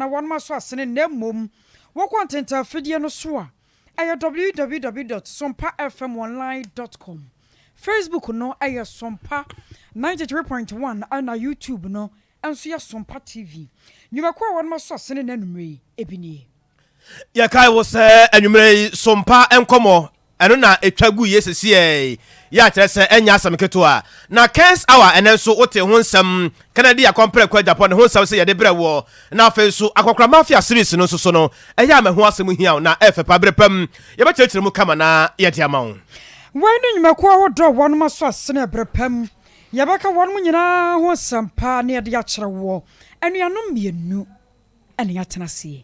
na wɔnom aso asene na mmom wokɔ ntentafidie no so a ɛyɛ www.sompafmonline.com. Facebook no ɛyɛ Sompa 93.1 ɛna YouTube no nso yɛ Sompa TV. Nnwumakuo a wɔnom aso asene na anwummerɛ yi ebi nie. Yɛkae wo sɛ anwummerɛ yi Sompa nkɔmmɔ ɛno na ɛtwa gu yɛ sesiɛ yɛ akyerɛ sɛ ɛnyɛ asɛm ketewa na Kens Hour ɛnɛ nso wote ho nsɛm. Kennedy Akɔmprɛko Agyapong ne ho nsɛm sɛ yɛde brɛ wɔ na afei nso Akɔkora Mafia series no nso so no ɛyɛ ama ho asɛm hia wo na ɛfɛ pa berɛ pam yɛbɛkyerɛkyerɛ mu kama na yɛde ama wo. Wei ne nnwumakuo ahodoɔ a wɔnom aso asene ɛberɛ pam yɛbɛka wɔnom nyinaa ho nsɛmpa na yɛde akyerɛ wɔ anuanom mmienu ɛne yɛatena aseɛ.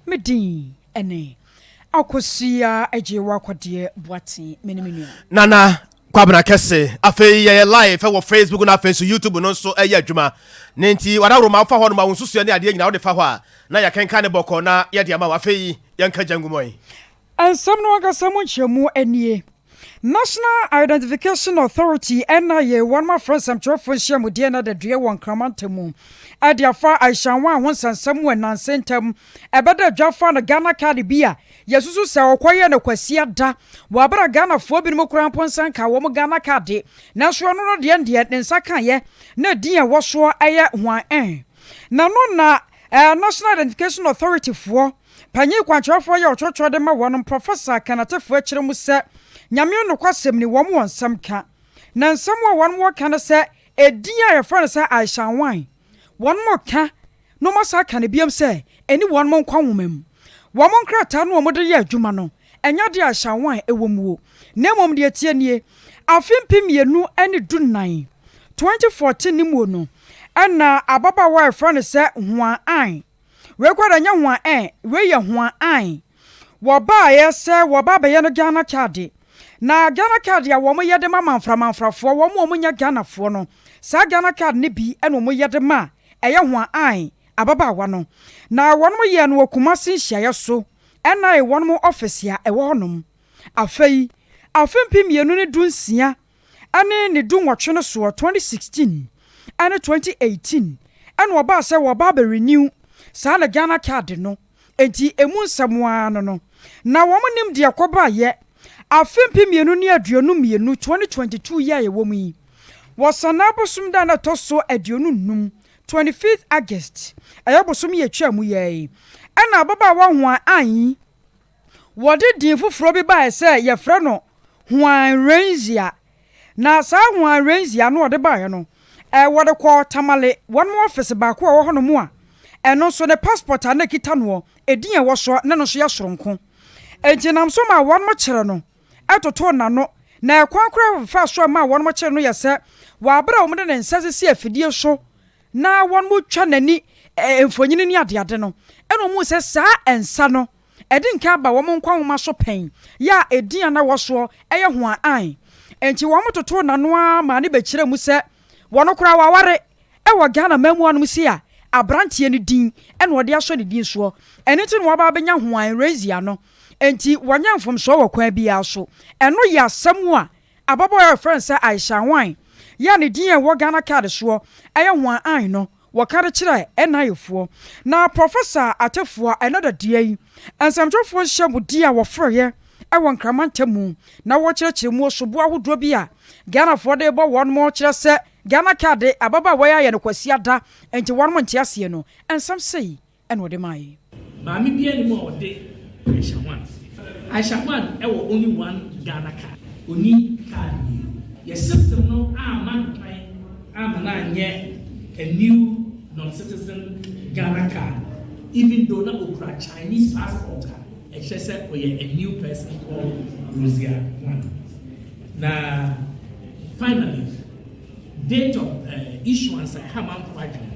Me din ɛne Akosua Agye Wakɔdeɛ Boaten, me ne me nua Nana Kwabena Kɛse. Afei yɛyɛ live wɔ Facebook no, afei nso YouTube no nso ɛyɛ adwuma ne nti wadaworo ma wofa hɔ no ma wo nsusua ne adeɛ nyinaa wode fa hɔ a na yɛkenka ne bɔkɔ na yɛde ama wo. Afei yɛnka gyangumɔ yi. Nsɛm no ankasa mu nkyerɛmu nie. National Identification Authority, NIA, wɔn afrɛ nsɛmtwerɛfoɔ nhyiamudeɛ no adaduɛ wɔ Nkramantam mu ɛde afa Aisha Huang ho nsɛnsɛm wɔ nanse ntam ɛbɛda adwa fa no Ghana Card bi a yɛsusu sɛ ɔkɔyɛ no Kwasiada wɔ abere a Ghanafoɔ binom koraa mpo nsa nka wɔn Ghana Card, nanso ɛno no deɛ ne nsa kaeɛ na din a ɛwɔ soɔ ɛyɛ Huan ɛn na no na National Identification Authority foɔ panyin kwankyerɛfoɔ yɛ ɔtwerɛtwerɛ de ma wɔn, Professor Ken Attafuah, kyerɛ mu sɛ Nyame nokwasɛm ni, wɔn wɔ nsɛm ka na nsɛm a wɔn wɔ ka no sɛ edin a yɛfrɛ no sɛ Aisha Huang, wɔn mo ka na wɔn asa aka no biam sɛ ɛni wɔn mo nkwa nwoma mu, wɔn nkrataa no a wɔde yɛ adwuma no, ɛnyɛ adeɛ a Aisha Huang ɛwɔ mu o. Na mmom deɛ tie nie: afe 2014, 2014 ne mu no, ɛna ababaawa a yɛfrɛ no sɛ Huan An, wei kɔ da nyɛ Huan An, wei yɛ Huan An, wɔbaayɛ sɛ wɔba abɛyɛ no Ghana Card. Na Ghana Card a wɔn yɛ de ma manframanfrafoɔ, wɔn a wɔn nyɛ Ghanafoɔ no, saa Ghana Card ne bi ɛna wɔn yɛ de ma ɛyɛ Huan An ababaawa no. Na wɔn yɛ no wɔ Kumasi nhyiaeɛ so ɛna wɔn office a ɛwɔ hɔnom. Afei afe 2016 ɛne ne 18 no soɔ, 2016 ɛne 2018, ɛna ɔbaa sɛ wɔba abɛ renew saa na Ghana Card no. Enti emu nsɛm ara no na wɔn nim deɛ kɔbaayɛ. Afe 2022, 2022 yi a yɛwɔ mu yi, wɔsana bosom da na ɛtɔ so 25, 25 August, ɛyɛ bosom yɛ atwa mu yɛ yi, ɛna ababaawa Huan An wɔde din foforɔ bi baeɛ sɛ yɛfrɛ no Huan Renzia. Na saa Huan Renzia no ɔde baeɛ no, wɔde kɔ Tamale wɔn office baako a ɛwɔ hɔnom a ɛno nso ne passport a na kita noɔ, edin a ɛwɔ soɔ ne no nso yɛ soronko. Enti nam so ma wɔn kyerɛ no ɛtoto n'ano na ɛkwan koraa fa so a ma wɔn kyerɛ no yɛ sɛ wɔabere a wɔde ne nsa sisi afidie so na wɔn twa n'ani mfonyini ne adeade no, ɛna wɔn sɛ saa nsa no ɛde nka aba wɔn nkwa nwoma so pɛn yɛ a edin a na wɔ soɔ ɛyɛ Huan An. Nti wɔn toto n'ano ara ma ne bɛkyerɛ mu sɛ wɔn koraa waware ɛwɔ Ghana mmamu anom si a aberanteɛ no din ɛna ɔde asɔ ne din soɔ. Ɛno nti na wɔaba abɛnya Huan Renzia no. Nti wɔnyɛ mfomsoɔ wɔ kwan biara so. Ɛno yɛ asɛm a ababaawa a yɛfrɛ no sɛ Aisha Huang yɛ a ne din a ɛwɔ Ghana Card soɔ ɛyɛ Huan An no wɔka de kyerɛ NIA-foɔ. Na Professor Attafuah, ɛnɛ dadeɛ yi nsɛmtwerɛfoɔ nhyia mu di a wɔfrɛeɛ ɛwɔ Nkramantam mu na wɔkyerɛkyerɛ mu sobo ahodoɔ bi a Ghanafoɔ de bɔ wɔn mo kyerɛ sɛ Ghana Card ababaawa yi ayɛ no Kwasiada nti wɔn mo nte aseɛ no, nsɛm sei ɛna ɔde maa yi. Maame bi anim a ɔde Aisha Huang. Aisha Huang ɛwɔ only one Ghana Card. Oni card mmienu. Yɛ system no ama no kwan ama no anyɛ a new non-citizen Ghana Card, even though na okura Chinese passport a ɛkyerɛ sɛ ɔyɛ a new person called Rosia Huang. Na finally, date of issuance a ɛha manfo adwene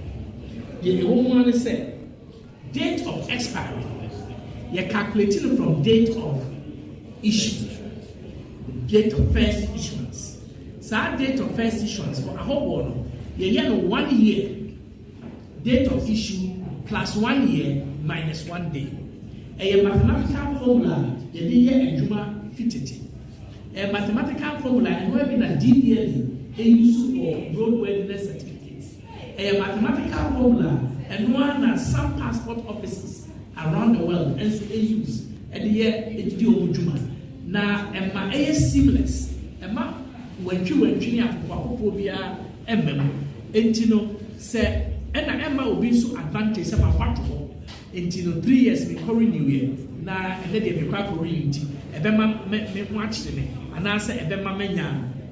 deɛ ɛwɔ mu ara ne sɛ date of expiry, yɛ calculate no from date of issue, date of first issuance. Saa date of first issuance for ahɔhoɔ no, yɛyɛ no one year, date of issue plus one year minus one day. Ɛyɛ mathematical formula a yɛde yɛ adwuma fitete. Ɛyɛ mathematical formula ɛno bi na DVLA use for roadworthiness certificates. Ɛyɛ mathematical formula. Ɛno ara na some passport offices around the world nso use de yɛ di wɔn dwuma. Na ɛma ɛyɛ seamless, ɛma wantwiwantwi ne apopoapopoɔ biara mma mu. Enti no sɛ ɛna ɛmma obi nso advantage sɛ mabɔ ato hɔ nti no 3 years menkɔ renew yɛ, na ɛnɛ deɛ mekɔ akɔ renew nti ɛbɛma me me ho akyere me anaasɛ ɛbɛma manya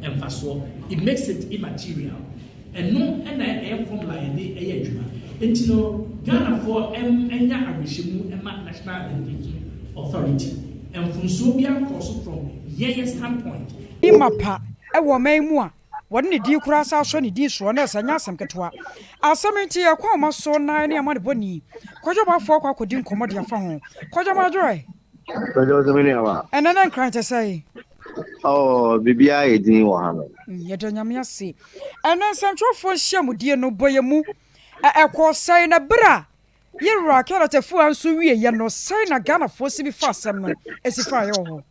mfasoɔ. It makes it immaterial. Ɛno ɛna ɛyɛ formula yɛde ɛyɛ adwuma. Nti no Ghanafoɔ ɛnya awerɛhyɛmu ɛma National Identification Authority, mfonsuo bi akɔ so from yɛyɛ standpoint. Mapa ɛwɔ ɔman mu a wɔde ne din koraa sa asɔ ne din soɔ na ɛsɛ nyɛ asɛm ketewa. Asɛm nti yɛkɔ ɔma so na ne ama ne bɔni Kwadwobafoɔ kɔ akɔdi nkɔmmɔ de afa ho. Kwadwomadworɛ. Kwadwo sɛ me nuaba. Ɛnɛ ne Nkran te sɛ? Oh, biribiara yɛ din wɔ ha no. Yɛda Nyame ase. Ɛnɛ nsɛmtwerɛfoɔ nhyiamudie no bɔ yɛ mu ɛkɔɔ sɛe, na berɛ a yɛwura kɛrɛtɛfoɔ nso wieɛ no, sɛe na Ghanafoɔ si bi fa asɛm no ɛsi fa yɛ wɔ hɔ?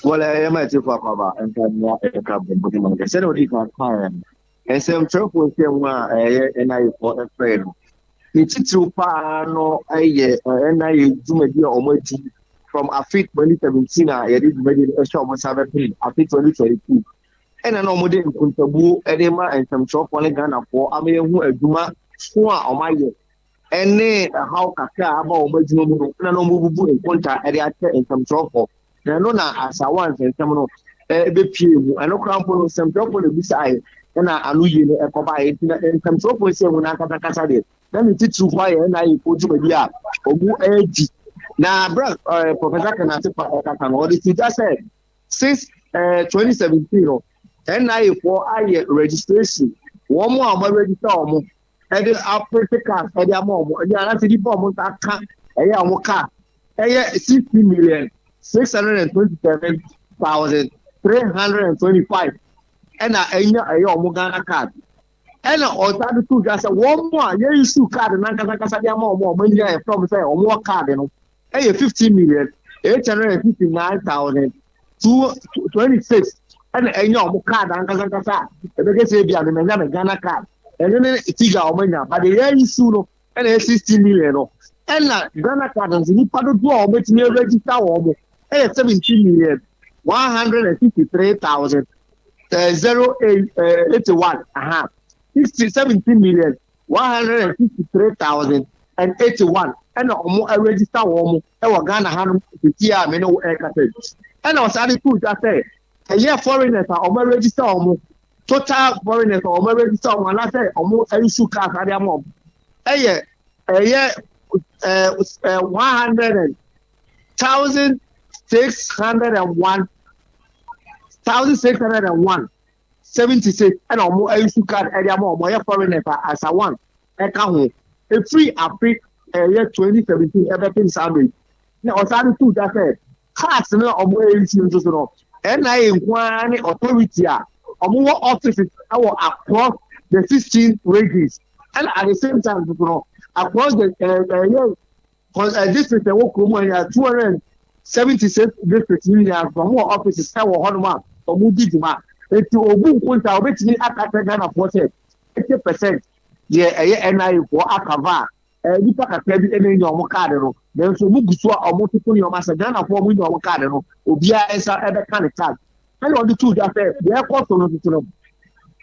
Wɔlɛ ɛyɛ ma ɛtifo akɔba nka nea ɛka bɔbɔ mu no sɛdeɛ ɔdi kan kaeɛ no, nsɛmtwerɛfoɔ nhyiamu a ɛyɛ NIA foɔ ɛfrɛ no, ne titiriw paa no ɛyɛ NIA dwumadi a wɔn adi from afe 2017 a yɛde dwumadi no ɛhyɛ wɔn nsa bɛpem afe 2022, ɛna na wɔde nkontabuo ɛde ma nsɛmtwerɛfoɔ ne Ghanafoɔ ama yɛhu adwuma so a wɔn ayɛ ɛne ɛhaw kakra a aba wɔn adwuma mu no, ɛna na wɔbubu nkonta ɛde akyɛ nsɛmtwerɛfoɔ. Na ɛno na asawa nsɛnsɛm no ɛbɛpie mu. Ɛno koraa mpo no, nsɛmtwerɛfoɔ na ebisaeɛ ɛna ano yie no ɛkɔbaeɛ. Nti na nsɛmtwerɛfoɔ nhyɛ mu n'ankasakasa deɛ, na ne titiriw hɔ ayɛ ɛna ayɛ kɔ dwumadi a wɔn ɛredi. Na abira Professor Ken Agyapong ɛkasa no, ɔde ti gya sɛ since 2017 no, NIA foɔ ayɛ registration, wɔn a wɔn register wɔn ɛde aprint card ɛde ama wɔn ɛde anaasɛ nipa a wɔn nsa aka ɛyɛ a wɔn card ɛyɛ 60,627,325 ɛna ɛnya ɛyɛ wɔn Ghana card. Ɛna ɔsan de to dwa sɛ wɔn a yɛ issue card nankasakasa de ama wɔn a wɔn anya ɛfrɛ sɛ wɔn wɔ card no ɛyɛ 15,859,226 ɛna ɛnya wɔn card ankasakasa a ɛbɛkɛ sɛ ebi a mɛmɛnya me Ghana card. Ɛno ne figure a wɔn anya, but yɛ issue no ɛna ɛyɛ 60 million no. Ɛna Ghana card nso, nipa dodoɔ a wɔbɛtumi register wɔn ɛyɛ 17,163,081, aha, sixty 17,163,081 ɛna wɔn register wɔn ɛwɔ Ghana hanom tete a me ne wo ɛrekasa yi. Ɛna ɔsan de to dwa sɛ ɛyɛ foreigners a wɔn register wɔn, total foreigners a wɔn register wɔn anaasɛ wɔn issue card ade ama wɔn ɛyɛ ɛyɛ ɛɛ one hundred and 1,601, 1,601 76 ɛna wɔn issue card ɛde ama wɔn ɛyɛ foreigners a asa one ɛka ho efiri afe ɛyɛ 2017 ɛbɛpem saa bɛ. Na ɔsan de to dwa sɛ cards no a wɔn issue nso so no, NIA nko ara ne authority a wɔn wɔ offices ɛwɔ across the 16 regions, ɛna at the same time nso no across the ɛyɛ district ɛwɔ kurom a yɛ 276 districts ni nyinaa nso, wɔn wɔ offices ɛwɔ hɔnom a wɔn di dwuma. Eti obu nkonta a obetumi aka kyerɛ Ghanafoɔ sɛ 80% deɛ ɛyɛ NIA foɔ acover a nipa kakra bi ɛna enya wɔn kaadi no, nanso wɔn gu so a wɔn toto nneɛma sɛ Ghanafoɔ wɔn nya wɔn kaadi no, obiara nsa ɛbɛka ne card. Ɛna ɔde to dwa sɛ deɛ ɛkɔ so no soso no,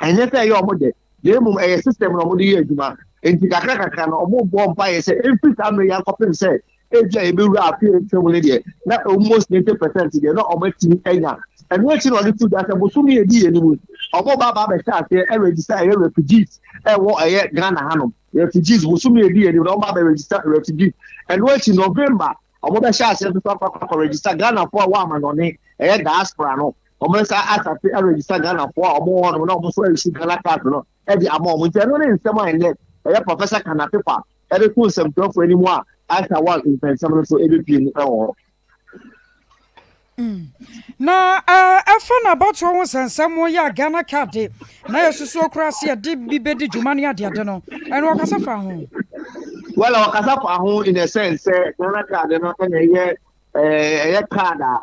ɛnyɛ sɛ ɛyɛ wɔn de deɛ, emom ɛyɛ system na wɔn de yɛ adwuma. Nti kakra kakra no, wɔn bɔ mpa yɛ sɛ efiri saa mmerɛ yi akɔpem sɛ ebi a yɛbɛwura afe atwam no deɛ, na almost 90% deɛ na wɔn atumi anya. Ɛno akyi na ɔde to dwa sɛ bosomi yɛ di yɛn anim, wɔn ba abɛhyɛ aseɛ ɛregister ɛyɛ refugees ɛwɔ ɛyɛ Ghana hanom. Refugees, bosomi yɛ di yɛn anim na wɔn ba abɛ register refugees. Ɛno akyi November, wɔn bɛhyɛ aseɛ nso akɔ akɔ register Ghanafoɔ a wɔ amanɔne, ɛyɛ diaspora no. Wɔn nsa asase ɛregister Ghanafoɔ a wɔn wɔ hɔnom na wɔn nso ɛresu Ghana card no ɛde ama wɔn. Nti ɛno ne nsɛm a ɛnɛ ɛyɛ Professor Ken Agyapong ɛde to nsɛmtwerɛfoɔ anim a Aisha Huang nsɛnsɛm no nso ɛbɛpie mu ɛwɔ hɔ. Na ɛfa n'abatoɔ ho nsɛnsɛm yɛ a Ghana card na yɛsusuo koraa sɛ yɛde bi bɛdi dwuma ne adeade no, ɛno ɔkasa fa ho? Well, ɔkasa fa ho in a sense sɛ Ghana card no ɛna ɛyɛ card a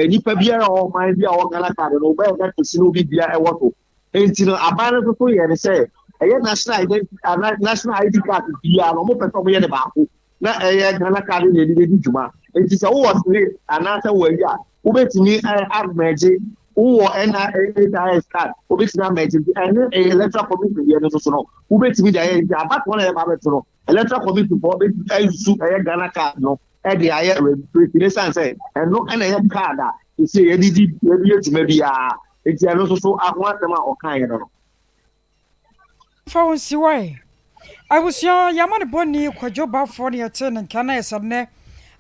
nipa biara a ɔman bi a ɔwɔ Ghana card no ɔbɛyɛ bɛto si na obi bia ɛwɔ so. Nti no aban no nso so yɛ ne sɛ Ɛyɛ national identity anaa national ID card biara no, wɔpɛ sɛ wɔyɛ no baako na ɛyɛ Ghana card na yɛde bɛdi dwuma. Nti sɛ wowɔ slate anaasɛ wowɔ ayi a, wobɛtumi amɛgye. Wowɔ NHIS card, wobɛtumi amɛgye. Nti ɛne Electoral Commission deɛ no nso so no, wobɛtumi de ayɛ. Nti abatoɔ na yɛba abɛto no, Electoral Commission foɔ bɛtumi ayusu ɛyɛ Ghana card no de ayɛ registration esiane sɛ ɛno na ɛyɛ card a ɛsɛ yɛde di yɛde yɛ dwuma biara. Nti ɛno nso so ho asɛm a ɔkaeɛ no no. Fa wo nsi hɔ ɛ. Abusua, yɛn amanebɔni Kwadwo Baffour na yɛtee ne nka na ɛsɛ nnɛ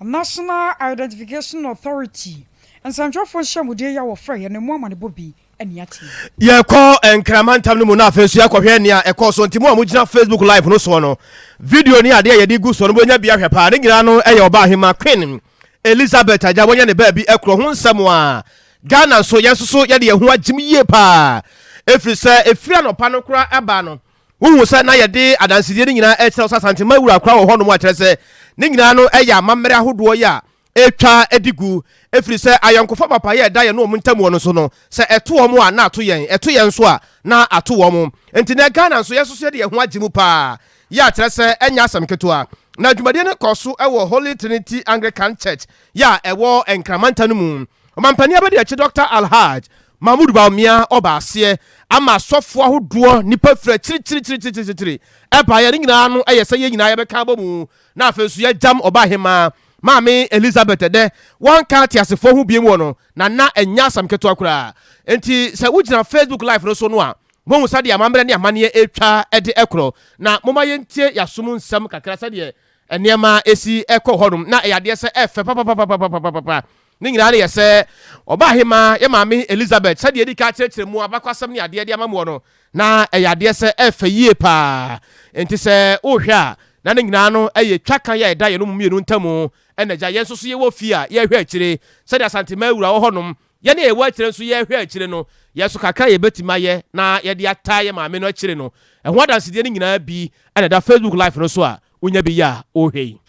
National Identification Authority nsɛntwerɛfoɔ nhyiamudie yi a wɔfrɛeɛ no, emu amanebɔ bi ne ateɛ. Yɛkɔ Nkran mantam no mu na afei nso yɛakɔhwɛ nea ɛkɔɔ so. Nti mo a mogyina Facebook live no soɔ no, video ne adeɛ a yɛde gu soɔ no mobɛnya bi ahwɛ paa. Ne nyinaa no yɛ Ɔbaahemaa Queen Elizabeth agya wanya ne baabi korɔ ho nsɛm a Ghana nso yɛn nso so yɛde yɛn ho agyem yie paa. Ɛfiri sɛ ɛfiri anɔpa no koraa ɛba no, wohu sɛ na yɛde adansedie no nyinaa ɛkyerɛ wo sɛ Asantema wura koraa wɔ hɔnom a kyerɛ sɛ ne nyinaa no ɛyɛ amammerɛ ahodoɔ yi a ɛtwa de gu. Ɛfiri sɛ ayɔnkofa papa yɛ ɛda yɛne wɔn ntam wɔ no so no, sɛ ɛto wɔn a na ato yɛn, ɛto yɛn nso a na ato wɔn. Enti nɛ Ghana nso yɛn nso so yɛde yɛn ho agye mu paa. Yɛ a kyerɛ sɛ ɛnyɛ asɛm ketewa. Na dwumadie no kɔɔ so wɔ Holy Trinity Anglican Church yɛ a ɛwɔ Nkran mantam no mu. Ɔmampanin abadiakyi Dɔkta Alhaj Mahmood Bawumia ɔbaa aseɛ ama asɔfoɔ ahodoɔ nnipa firi akyirikyirikyirikyirikyiri ɛbaeɛ. Ne nyinaa no yɛ sɛ yɛn nyinaa yɛbɛka abɔ mu na afei nso yɛagyam Ɔbaahemaa Maame Elizabeth ɛdɛ wɔnka ateasefoɔ ho biom wɔ no na na ɛnyɛ asɛm ketewa koraa. Enti sɛ wogyina Facebook live no so no a moahu sɛdeɛ amammerɛ ne amanneɛ retwa de korɔ. Na momma yɛntie yɛasom nsɛm kakra sɛdeɛ nneɛma si kɔ hɔnom. Na ɛyɛ adeɛ sɛ ɛfɛ papapapapapapa. Ne nyinaa no yɛ sɛ Ɔbaahemaa, yɛ maame Elizabeth, sɛdeɛ yɛdi kan akyerɛkyerɛ mu abakwasɛm ne adeɛ de ama moɔ no, na ɛyɛ adeɛ sɛ ɛfɛ yie paa. Enti sɛ wohwɛ a, na ne nyinaa no yɛ twa kan a ɛda yɛn mu mmienu ntamu. Ɛna agya, yɛn nso so yɛwɔ fie a yɛhwɛ akyire, sɛdeɛ Asanteman wura wɔ hɔnom, yɛn a yɛwɔ akyire nso yɛhwɛ akyire no, yɛn nso kakra a yɛbɛtumi ayɛ na yɛde ataa yɛn maame no akyire no, ɛho adansedie no nyinaa bi na ɛda Facebook Live no so a wonya bi yɛ a worehwɛ yi.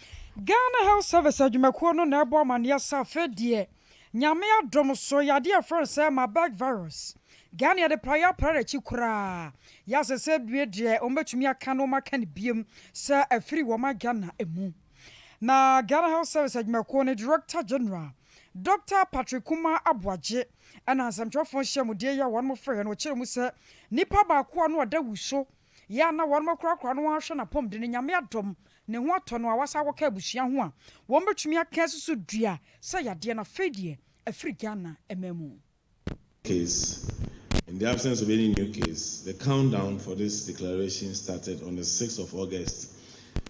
Ghana Health Service adwumakuo no na ɛbɔ amaneɛ sɛ afei deɛ Nyame adom so yadeɛ a yɛfrɛ no sɛ Marburg virus, Ghana yɛde praeɛ apra n'akyi koraa, yɛ asɛ sɛ due deɛ wɔbɛtumi aka no wɔaka no biom sɛ afiri wɔn Ghana mu. Na Ghana Health Service adwumakuo no Director General, Dɔkta Patrick Kumah Aboagye na nsɛmtwerɛfoɔ nhyiamudie yi a wɔn frɛeɛ no ɔkyerɛ mu sɛ nipa baako a na ɔda wuso yɛ a na wɔn korakora no ara hwɛ n'apɔmuden no Nyame adom ne ho atɔ no a wasan akɔka abusua ho a wɔn bɛtumi aka asi so dua sɛ yadeɛ no afei deɛ afiri Ghana man mu. Case, in the absence of any new case, the countdown for this declaration started on the 6th of August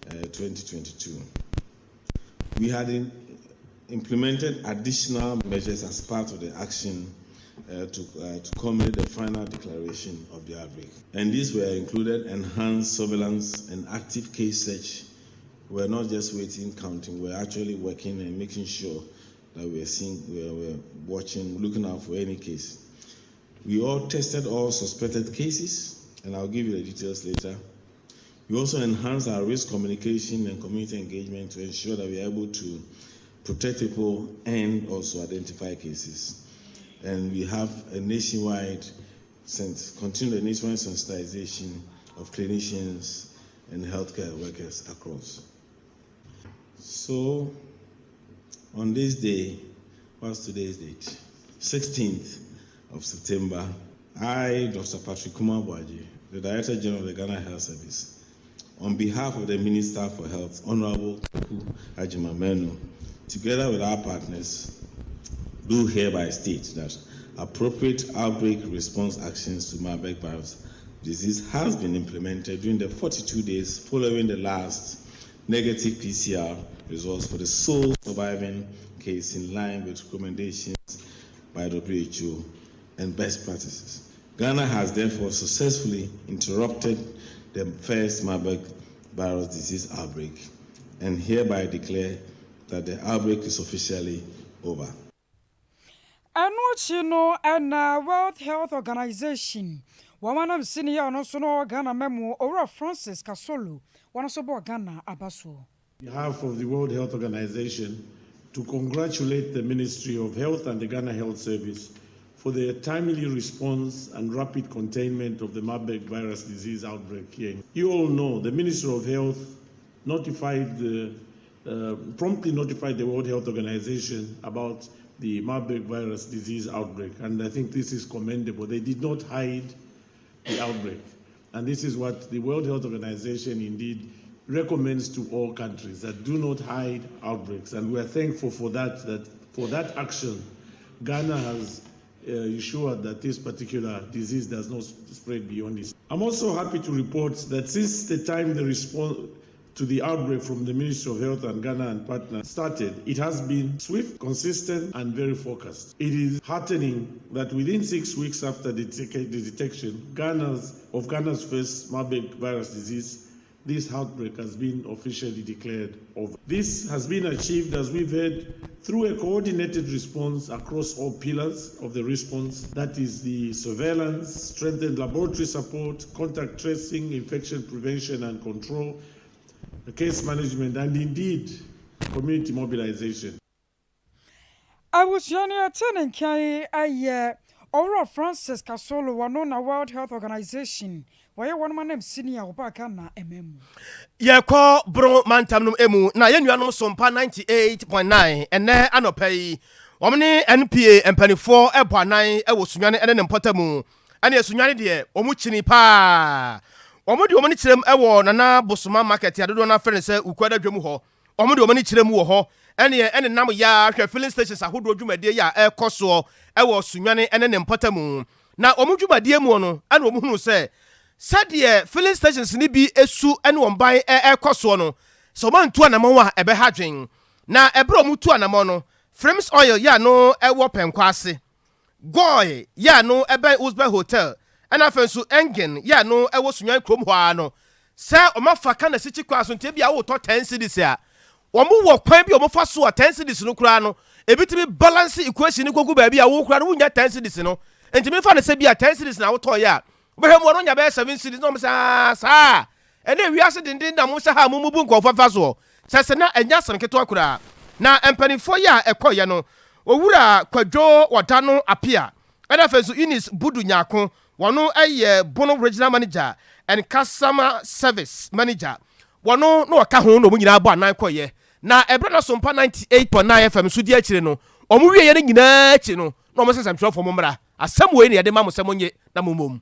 uh, 2022. We had in, implemented additional measures as part of the action uh, to, uh, to culminate the final declaration of the outbreak. And these were included enhanced surveillance and active case search. We're not just waiting, counting, we're actually working and making sure that we're seeing, we're, we're watching, looking out for any case. We all tested all suspected cases, and I'll give you the details later. We also enhanced our risk communication and community engagement to ensure that we are able to protect people and also identify cases. And we have a nationwide, continue the nationwide sensitization of clinicians and healthcare workers across. So, on this day, what's today's date? 16th of September, I, Dr. Patrick Kuma Aboagye, the Director General of the Ghana Health Service, on behalf of the Minister for Health, Honorable Kwaku Agyeman-Manu, together with our partners, do hereby state that appropriate outbreak response actions to Marburg virus disease has been implemented during the 42 days following the last negative PCR results for the sole surviving case in line with recommendations by WHO and best practices. Ghana has therefore successfully interrupted the first Marburg virus disease outbreak and hereby declare that the outbreak is officially over. Ɛno akyi no na World Health Organization wɔn anamsini a ɔno nso no ɔwɔ Ghana mmamu, Owura Francis Kasolo, wɔn nso bɔɔ Ghana abasoɔ. Behalf of the World Health Organization to congratulate the Ministry of Health and the Ghana Health Service for their timely response and rapid containment of the Marburg virus disease outbreak here. You all know the Minister of Health notified the, promptly notified the World Health Organization about the Marburg virus disease outbreak, and I think this is commendable. They did not hide the outbreak. And this is what the World Health Organization indeed recommends to all countries that do not hide outbreaks. And we are thankful for that, that for that action, Ghana has ensured that this particular disease does not spread beyond this. I'm also happy to report that since the time the response to the outbreak from the Ministry of Health and Ghana and partners started, it has been swift, consistent, and very focused. It is heartening that within six weeks after the, the detection Ghana's, of Ghana's first Marburg virus disease, this outbreak has been officially declared over. This has been achieved, as we've heard, through a coordinated response across all pillars of the response that is, the surveillance, strengthened laboratory support, contact tracing, infection prevention and control, case management, and indeed community mobilization. Abusua no yɛte ne nkan ayɛ Owura Francis Kasolo, wɔno na World Health Organization wɔyɛ wɔn manam sini a wɔbaa Ghana ɛma mu. Yɛkɔ Boro mantam no mu na yɛn nuanom Sompa 98.9 ɛnɛ anɔpa yi wɔn ne NPA mpanimfoɔ ɛbɔ anan ɛwɔ Sunyani ɛne ne mpɔta mu. Ɛne Sunyani deɛ, wɔn kyini paa. Wɔn de wɔn ani kyerɛ mu ɛwɔ Nana Bosoma Market adodoɔ no afɛ no sɛ Ukuada dwam hɔ. Wɔn de wɔn ani kyerɛ mu wɔ hɔ ɛne ɛne nam yaa hwɛ filling stations ahodoɔ dwumadie yi a ɛrekɔ soɔ ɛwɔ Sunyani ɛne ne mpɔta mu. Na wɔn dwumadie mu no, ɛna wɔn hunu sɛ sɛdeɛ filling stations ni bi esu ɛne wɔn ban ɛrekɔ soɔ no, sɛ wɔn antu anamɔn a, ɛbɛha dwen. Na ɛberɛ a wɔn tu anamɔn no, Frames Oil yɛ ano ɛwɔ Pɛnkɔ ase, Goil yɛ ano ɛbɛn Uzbek Hotel, ɛna afei nso Engine yɛ ano ɛwɔ Sunyani kurom hɔ ara no, sɛ wɔn afa ka na sikyi kwan so. Nti ebi a wɔretɔ 10 cedis a, wɔn wɔ kwan bi a wɔn fa so a 10 cedis no koraa no ebi tumi balance equation no kogu baabi a wɔn koraa no wonya 10 cedis no. Nti mi fa ne sɛ bi a 10 cedis na wotɔ yɛ a, wobɛhwɛ mu ɔno nya bɛyɛ 7 cedis na wɔn sɛ aa saa ɛna ewiase denden na mo hyɛ ha a mo mu bu nkɔfoɔ fa soɔ sɛ na ɛnya asɛm ketewa koraa. Na mpanimfoɔ yi a ɛkɔɔyɛ no, Owura Kwadwo Wɔda no Apia, ɛna afei nso Eunice Budu Nyaako, wɔno yɛ Bono Regional Manager and Customer Service Manager, wɔno na wɔka ho na wɔn nyinaa bɔ anan kɔyɛ. Na ɛberɛ na Sompa 98.9 FM so di akyire no, wɔn wieɛ no nyinaa akyi no, na wɔn sɛ nsɛmtwerɛfoɔ mo mmra, asɛm wei na yɛde ma mo sɛ mo nye na mo mmom.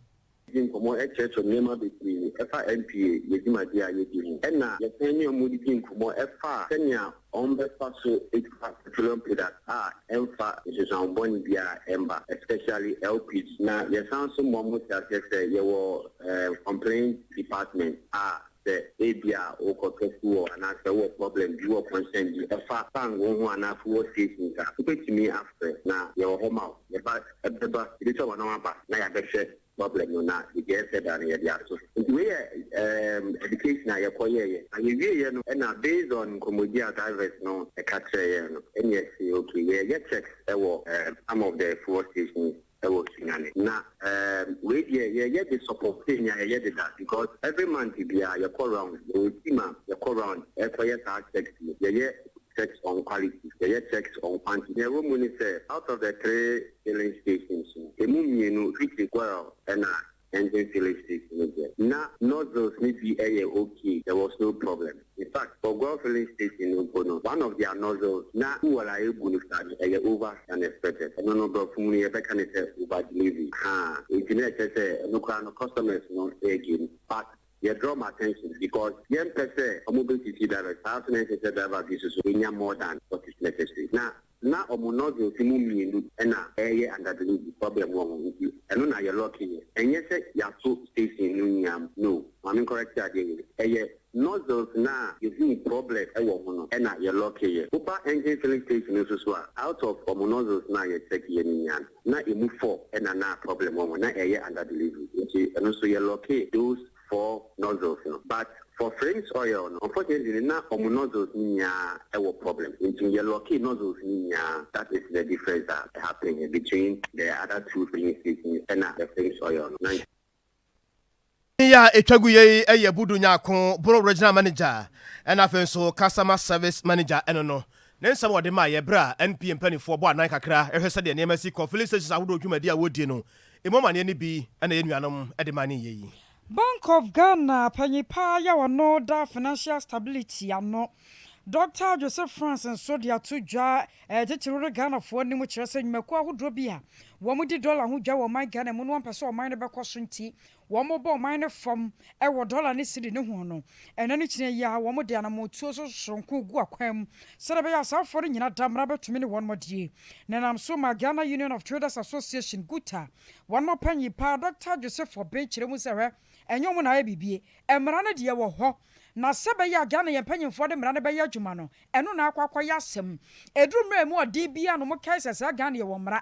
Di nkɔmmɔ kyerɛkyerɛ nneɛma bebree ɛfa NPA yɛ dwumadie a yɛdi ho, ɛna yɛsan ne ɔmo didi nkɔmmɔ ɛfa sɛnea ɔmo bɛfa so etwa petroleum product a ɛmfa nsusuanbɔne biara ɛmba, especially LPG. Na yɛsan so ma ɔmo te aseɛ sɛ yɛwɔ complaint department a sɛ ebi a wokɔtɔ fuel anaasɛ wowɔ problem bi, wɔ concern bi ɛfa fango ho anaa fuel stations a, wobɛtumi afrɛ na yɛwɔ hɔ ma wo. Yɛba ɛbɛba, yɛbɛtwa wɔn aba na yɛabɛhwɛ problem no na deɛ ɛsɛ da no yɛde ato. Nti wei yɛ education a yɛkɔyɛɛyɛ na yɛwieɛ no, ɛna based on nkɔmmɔdi a drivers no ɛka kyerɛ yɛn no, ɛne yɛse okay, yɛyɛ checks ɛwɔ some of the fuel stations ɛwɔ Sunyani. Na wei deɛ, yɛyɛ de support nea yɛyɛ deda, because every month biara yɛkɔ round, yɛwɔ team a yɛkɔ round ɛkɔyɛ saa checks yi. Yɛyɛ checks on quality, yɛyɛ checks on quantity. Nea ɛwɔ mu ne sɛ out of the three filling stations no, emu mmienu, which is Goil ɛna Engine filling station no deɛ, na nozzles ne bi ɛyɛ okay, there was no problem. In fact, for Goil filling station no mpo no, one of their nozzles na fuel a egu no saa no ɛyɛ over than expected. Ɛno no, borɔfo mu no yɛbɛka ne sɛ over delivery ha. Nti na ɛkyerɛ sɛ ɛno koraa no customers no ɛɛgye, but yɛ draw my attention because yɛmpɛ sɛ ɔmo bɛsisi driver saa so, na ɛsɛ sɛ driver bi soso enya more than what is necessary. Na ɔmo nozzles mu mmienu ɛna ɛyɛ under delivery problem wɔ ho, nti ɛno na yɛ lock yɛ. Ɛnyɛ sɛ yɛato station no nyinaa no. Maame, correct adeɛ yɛ, ɛyɛ nozzles na yɛhu problem ɛwɔ ho no ɛna yɛ lock yɛ. Woba Engine filling station no nso so a, out of ɔmo nozzles na yɛ check yɛ no nyinaa no, na emu four ɛna na problem wɔ ho na ɛyɛ under delivery, nti ɛno nso yɛ lock those four nozzles no. But for Frames Oil no, unfortunately, na ɔmo nozzles ni nyinaa ɛwɔ problem, nti yɛ lock nozzles ni nyinaa. That is the difference that happen between the other two filling stations ɛna the Frames Oil no. Na Yɛ a ɛtwa gu yei ɛyɛ Budu Nyako, Boro Regional Manager, ɛna afei nso Customer Service Manager. Ɛno no Ne nsɛm a ɔde maeɛ berɛ a NPA mpaninfoɔ bɔ anan kakra hwɛ sɛdeɛ nneɛma si kɔ filling stations ahodoɔ dwumadi a wɔdie no ɛmu amaneɛ no bi na yɛn nuanom de ma ne yɛ yi. Bank of Ghana panyin paa yi a ɔno da Financial Stability ano, Dɔkta Joseph Frantz nso de ato dwa titiriw no Ghanafoɔ anim kyerɛ sɛ nnwumakuo ahodoɔ bi a wɔdi dɔla ho dwa wɔ ɔman Ghana mu no wɔmpɛ sɛ ɔman no bɛkɔ so nti wɔbɔ ɔman no fam wɔ dɔla ne cedi no ho no, ɛnnɛ ne kyena yi ara wɔde anammɔntuo so soronko regu akwan mu sɛdeɛ ɛbɛyɛ a saa afoɔ no nyina da mmara bɛtumi ne wɔn adie. Na ɛnam so ma Ghana Union of Traders Association, GUTA, wɔn ɔpanyin paa Dɔkta Joseph Obeng kyerɛ mu sɛ hwɛ, ɛnyɛ wɔn na ayɛ biribi, mmara no deɛ ɛwɔ hɔ, na sɛ ɛbɛyɛ a Ghana yɛn mpanyinfoɔ de mmara no bɛyɛ adwuma no, ɛno na akɔ akɔyɛ asɛm. Ɛduru mmerɛ a ɛmu ɔden biara no wɔkae sɛ saa Ghana yɛwɔ mmara.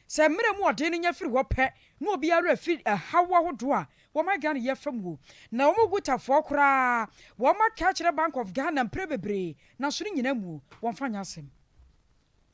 Sɛ mmerɛ mu ɔden no nya firi hɔ pɛ na obiara werɛ fi ɛhaw ahodoɔ a wɔma Ghana yi afa mu o. Na wɔn Gutafoɔ koraa wɔn aka akyerɛ Bank of Ghana mprɛ bebree nanso ne nyinaa mu o wɔmfa nyɛ asɛm.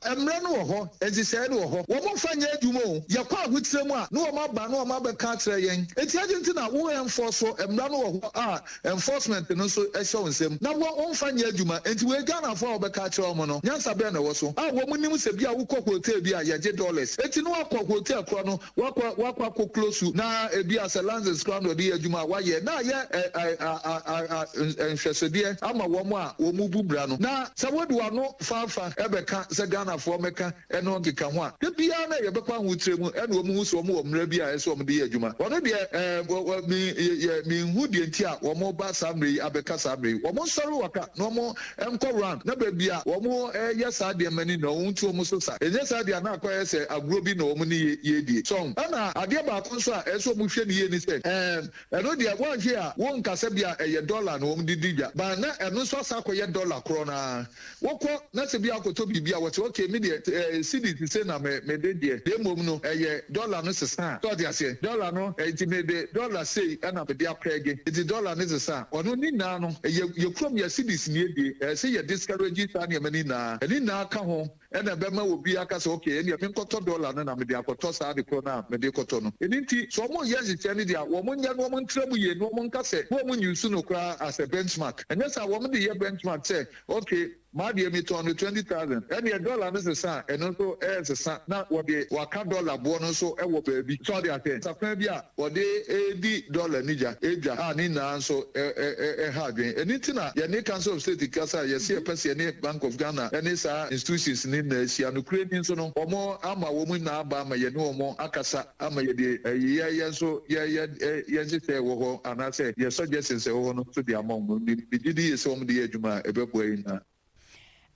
Mmerɛ no wɔ hɔ, nhyehyɛeɛ no wɔ hɔ, wɔn mfa nyɛ adwuma o. Yɛkɔ ahokyerɛ mu a na wɔn aba na wɔn abɛka akyerɛ yɛn. Enti adɛn nti na wo enforce mmara no wɔ hɔ a Enforcement no nso hyɛ wo nsam na wo womfa nyɛ adwuma. Enti wei Ghanafoɔ a wobɛka akyerɛ wɔn no, nyansa bɛn na ɛwɔ so a wɔn nim sɛ bi a wokɔ hotel bi a yɛgye dollars. Enti na wakɔ hotel korɔ no wakɔ wakɔ akɔ close na ebi a sɛ license koraa na ɔde yɛ adwuma a wayɛ na ayɛ ɛ ɛ a a a nhwɛsodeɛ ama wɔn a wɔn bu mmara no. Na sɛ wode w'ano faafa bɛka sɛ Ghanafoɔ mmɛka ɛno nkeka ho a, da biara na yɛbɛkɔ ahokyerɛ mu ɛna wɔn hu sɛ wɔn wɔ mmara bi a ɛsɛ wɔn de yɛ adwuma. Ɔno deɛ ɛɛ wɔ me yɛ menhu deɛ nti a wɔn ba saa mmerɛ yi abɛka saa mmerɛ yi. Wɔn nsɔre waka na wɔn nkɔ round na baabi a wɔn yɛ saa nneɛma no nyinaa wɔn ntu wɔn so sa. Ɛnyɛ saa deɛ a na akɔyɛ sɛ agorɔ bi na wɔn ne yɛ yɛredie. So ho? Ɛna adeɛ baako nso a ɛsɛ wɔn hwɛ no yie ne sɛ ɛɛ ɛno deɛ woanhwɛ a wonka sɛ bi a ɛyɛ dollar na wɔn de di dwa but na ɛno nso asan akɔyɛ dollar korɔ no ara. Wokɔ na sɛ bi a wokɔtɔ biribi a wɔse okay me deɛ eh, cedis sei na me mede deɛ na mmom no ɛyɛ dollar no sesa a, so ɔte aseɛ? Dollar no nti mede dollar sei ɛna mede apɛɛge nti dollar no sesa a, ɔno ne nyinaa no yɛ yɛ kurom yɛ cedis na yɛdie, ɛyɛ sɛ yɛ discourage saa nneɛma no nyinaa, ɛne nyinaa ka ho ɛna ɛbɛma obi aka sɛ okay ɛneɛ menkɔtɔ dollar no na mede akɔtɔ saa ade korɔ no a mede rekɔtɔ no. Ɛno nti sɛ wɔreyɛ nhyehyɛɛ no deɛ a wɔn nyɛ na wɔn ntra mu yie na wɔn nka sɛ wɔn use no koraa as a benchmark, ɛnyɛ saa wɔn de yɛ benchmark sɛ Ok, m'adeɛ metɔn no 20,000, ɛneɛ dollar no sesa a, ɛno nso ɛresesa na wɔde wɔaka dollar boɔ no nso wɔ baabi. So ɔde aseɛ? Sakwan bi a wɔde redi dollar ni gya, dwa a ne nyinaa nso ɛha adwene. Ɛno nti na yɛne Council of State kasa a yɛse yɛpɛ sɛ yɛne Bank of Ghana ne saa institutions no nyinaa hyia. Nokorɛ ni nso no, wɔn ama wɔn nyinaa aba ama yɛne wɔn akasa. ama yɛde yɛ yɛn nso yɛ yɛ yɛn nhyehyɛe a ɛwɔ hɔ anaasɛ yɛ suggestions a ɛwɔ hɔ no nso de ama wɔn. Me megye di yie sɛ wɔde yɛ adwuma a ɛbɛboa yɛn nyinaa.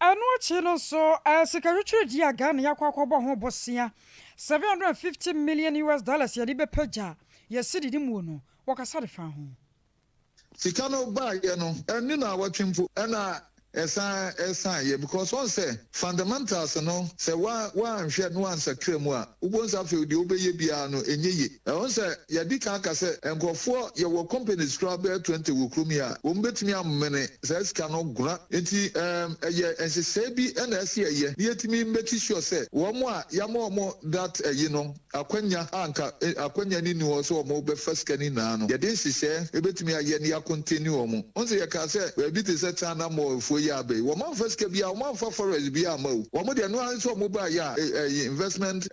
Ɛno akyi no nso, sikatwitwiridie a Ghana akɔ akɔbɔ ho bosea 750 million US dollars yɛde bɛpagya yɛn cedi no muo no, wɔkasa de faa ho. Sika no baeɛ no ɛnni naawɔtwe mpo ɛna ɛsan ɛsaeɛ because wɔn sɛ fundamentals no sɛ wa wanhwɛ na wansakra mu a wobɛhu sɛ afei deɛ wobɛyɛ biara no ɛnyɛ yie. Ɛwɔ sɛ yɛadi kan aka sɛ nkurɔfoɔ yɛwɔ companies koraa bɛyɛ 20 wɔ kurom yi a wɔn bɛtumi amene saa sika no gora nti ɛɛm ɛyɛ nhyehyɛe bi na ɛsɛ yɛyɛ na yɛtumi make sure sɛ wɔn a yɛama wɔn that ɛyi no Akwanya a anka akwanya no nni hɔ sɛ wɔbɛfa sika no nyinaa no, yɛde nhyehyɛɛ bɛtumi ayɛ na yɛakonteni wɔn. Wohu sɛ yɛkaa sɛ baabi te sɛ China Mall foɔ yi aba yi, wɔamfa sika biara, wɔamfa forex biara amma o. Wɔn deɛ ɛno ara ne sɛ wɔbaeɛ a, ɛyi investment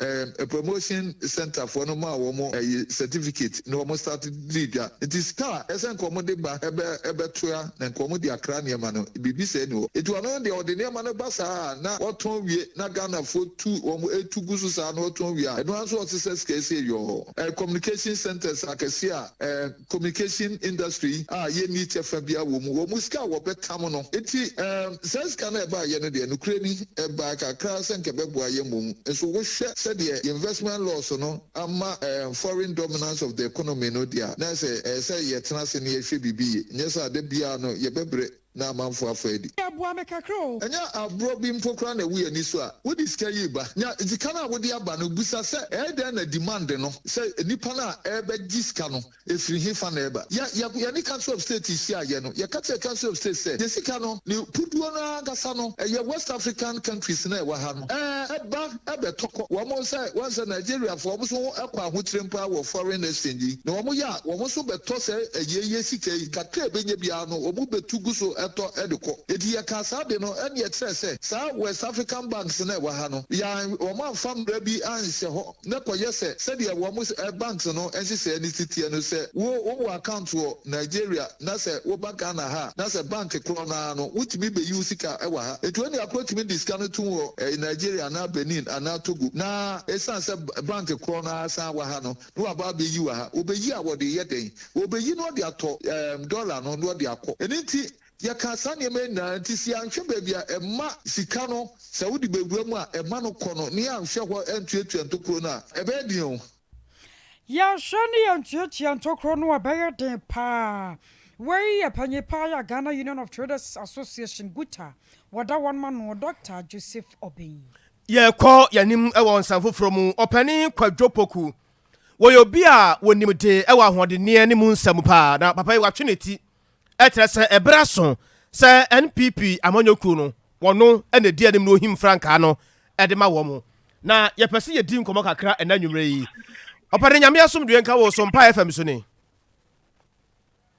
promotion centre foɔ no maa wɔn ɛyi certificate na wɔn start dii dwa. Nti sika a ɛsɛ nka wɔde ba ɛbɛ ɛbɛtoa na nka wɔde akra nneɛma no, biribi saa nni hɔ. Nti ɔno deɛ ɔde nneɛma no ba saa a na wɔtɔn wie na Ghanafoɔ tu wɔn tu gu so saa na ɔtɔn wie a, ɛno ara nso ɔsesa sika ɛsɛ yɔɔ. Eh, communication centres akɛseɛ a eh, communication industry a yɛnni kyɛfa biara wɔ mu, wɔn sika a wɔbɛtam no. Nti eh, saa sika no a ɛbaeɛ no deɛ, nokorɛ ni, ɛbaa kakra sɛ nka ɛbɛboa yɛn mmom. Nso wohwɛ sɛdeɛ investment laws no ama eh, foreign dominance of the economy no deɛ a, na ɛsɛ ɛyɛ sɛ yɛtena ase na yɛhwɛ biribi yie. Nyɛ saa a, da biara no yɛbɛbrɛ. na amanfo afa adi. Yɛ boa me kakra o. Ɛnyɛ aborɔ bi mpo koraa na ɛwu yɛn ani so a, wode sika yi reba. Nya sika no a wode aba no, bisa sɛ, ɛyɛ dɛn na demand no, sɛ nnipa no a ɛrebɛgye sika no, ɛfiri hefa na ɛreba? Yɛ, yɛ, yɛne Council of State hyiaeɛ no, yɛka kyerɛɛ Council of State sɛ, yɛn sika no, ne puduo no ara ankasa no, ɛyɛ West African countries no a ɛwɔ ha no, ɛɛ, ɛba bɛtɔ kɔ. Wɔn sɛ, wɔn sɛ Nigeriafoɔ, wɔn nso ho kɔ ahokyerem paa wɔ foreign exchange yi, na wɔn yɛ a, wɔn nso bɛtɔ saa ayie sika yi, kakra a ɛbɛnya biara no, wɔn bɛtu gu so. tɔ de kɔ. Enti yɛkaa saa ade no ɛne yɛkyerɛɛ sɛ saa West African banks no a ɛwɔ ha no, yɛan wɔn amfa mmara bi anhyɛ hɔ na kɔyɛ sɛ sɛdeɛ wɔn banks no nhyehyɛɛ no si teɛ no, sɛ wo wowɔ account wɔ Nigeria na sɛ woba Ghana ha a, na sɛ bank korɔ no ara no wotumi bɛyi wo sika wɔ ha. Enti onua korɔ tumi de sika no tom wɔ Nigeria anaa Benin anaa Togo na ɛsiane sɛ bank korɔ no ara san wɔ ha no, na waba abɛyi wɔ ha. Wɔbɛyi a wɔde reyɛ dɛn? Wɔbɛyi na wɔde atɔ ɛɛm dɔla no na wɔde akɔ. Ɛno nti, yɛkaa saa nneɛma yi nyinaa nti, sɛ yɛanhwɛ baabi a ɛma sika no, sɛ wode bɛwura mu a ɛma no kɔ no, na yɛanhwɛ hɔ antuatua ntokuro no a, ɛbɛyɛ den o. Yɛanhwɛ ne yɛantuatua ntokuro no a, ɛbɛyɛ den pa ara. Wei yɛ panyin pa ara a Ghana Union of Traders Association, GUTA, wɔda wɔn ano, Dɔkta Joseph Obeng. Yɛrekɔ yɛn anim wɔ nsɛm foforɔ mu. Ɔpanin Kwadwo Poku, wɔyɛ obi a wɔnim de wɔ ahoɔdenneɛ ne mu nsɛm paa. Na papa yi watwe ne ti kyerɛ sɛ ɛberɛ aso sɛ NPP amanyɔkuo no wɔno na ɛdi anim na ɔhim frankaa no de ma wɔn. Na yɛpɛ sɛ yɛdi nkɔmmɔ kakra ɛnɛ anwummerɛ yi. Ɔpanin Nyame asomdwoeɛ nka wo so, Mpaeɛ FM so ni.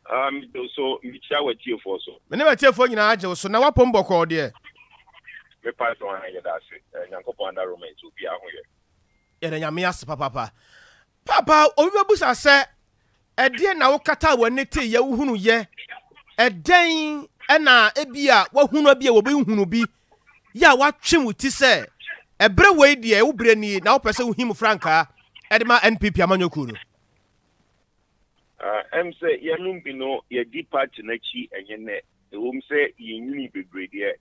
Ah, megye wo so, mekyia w'atiefoɔ so. Me ne m'atiefoɔ nyinaa gye wo so, na w'apom bɔkɔɔ deɛ. Me paatwɔ haa yɛda ase, eh, Nyankopɔn adaworoma nti obiara ho yɛ. Yɛda Nyame ase papaapa. Paapa, obi bɛbusa sɛ, ɛdeɛn na wokataa w'ani teeɛ wohunuiɛ? Ɛdɛn na ebia woahunu a ebia obi nhunu bi yɛ a woatwe wo ti sɛ, ɛberɛ wei deɛ wo berɛ nie na wopɛ sɛ wohim frankaa de ma NPP amanyɔkuo no? Ah, ɛm sɛ yɛnom bi no yɛdi party no akyi ɛnyɛ nnɛ, ɛwom sɛ yɛnyinii bebree deɛ,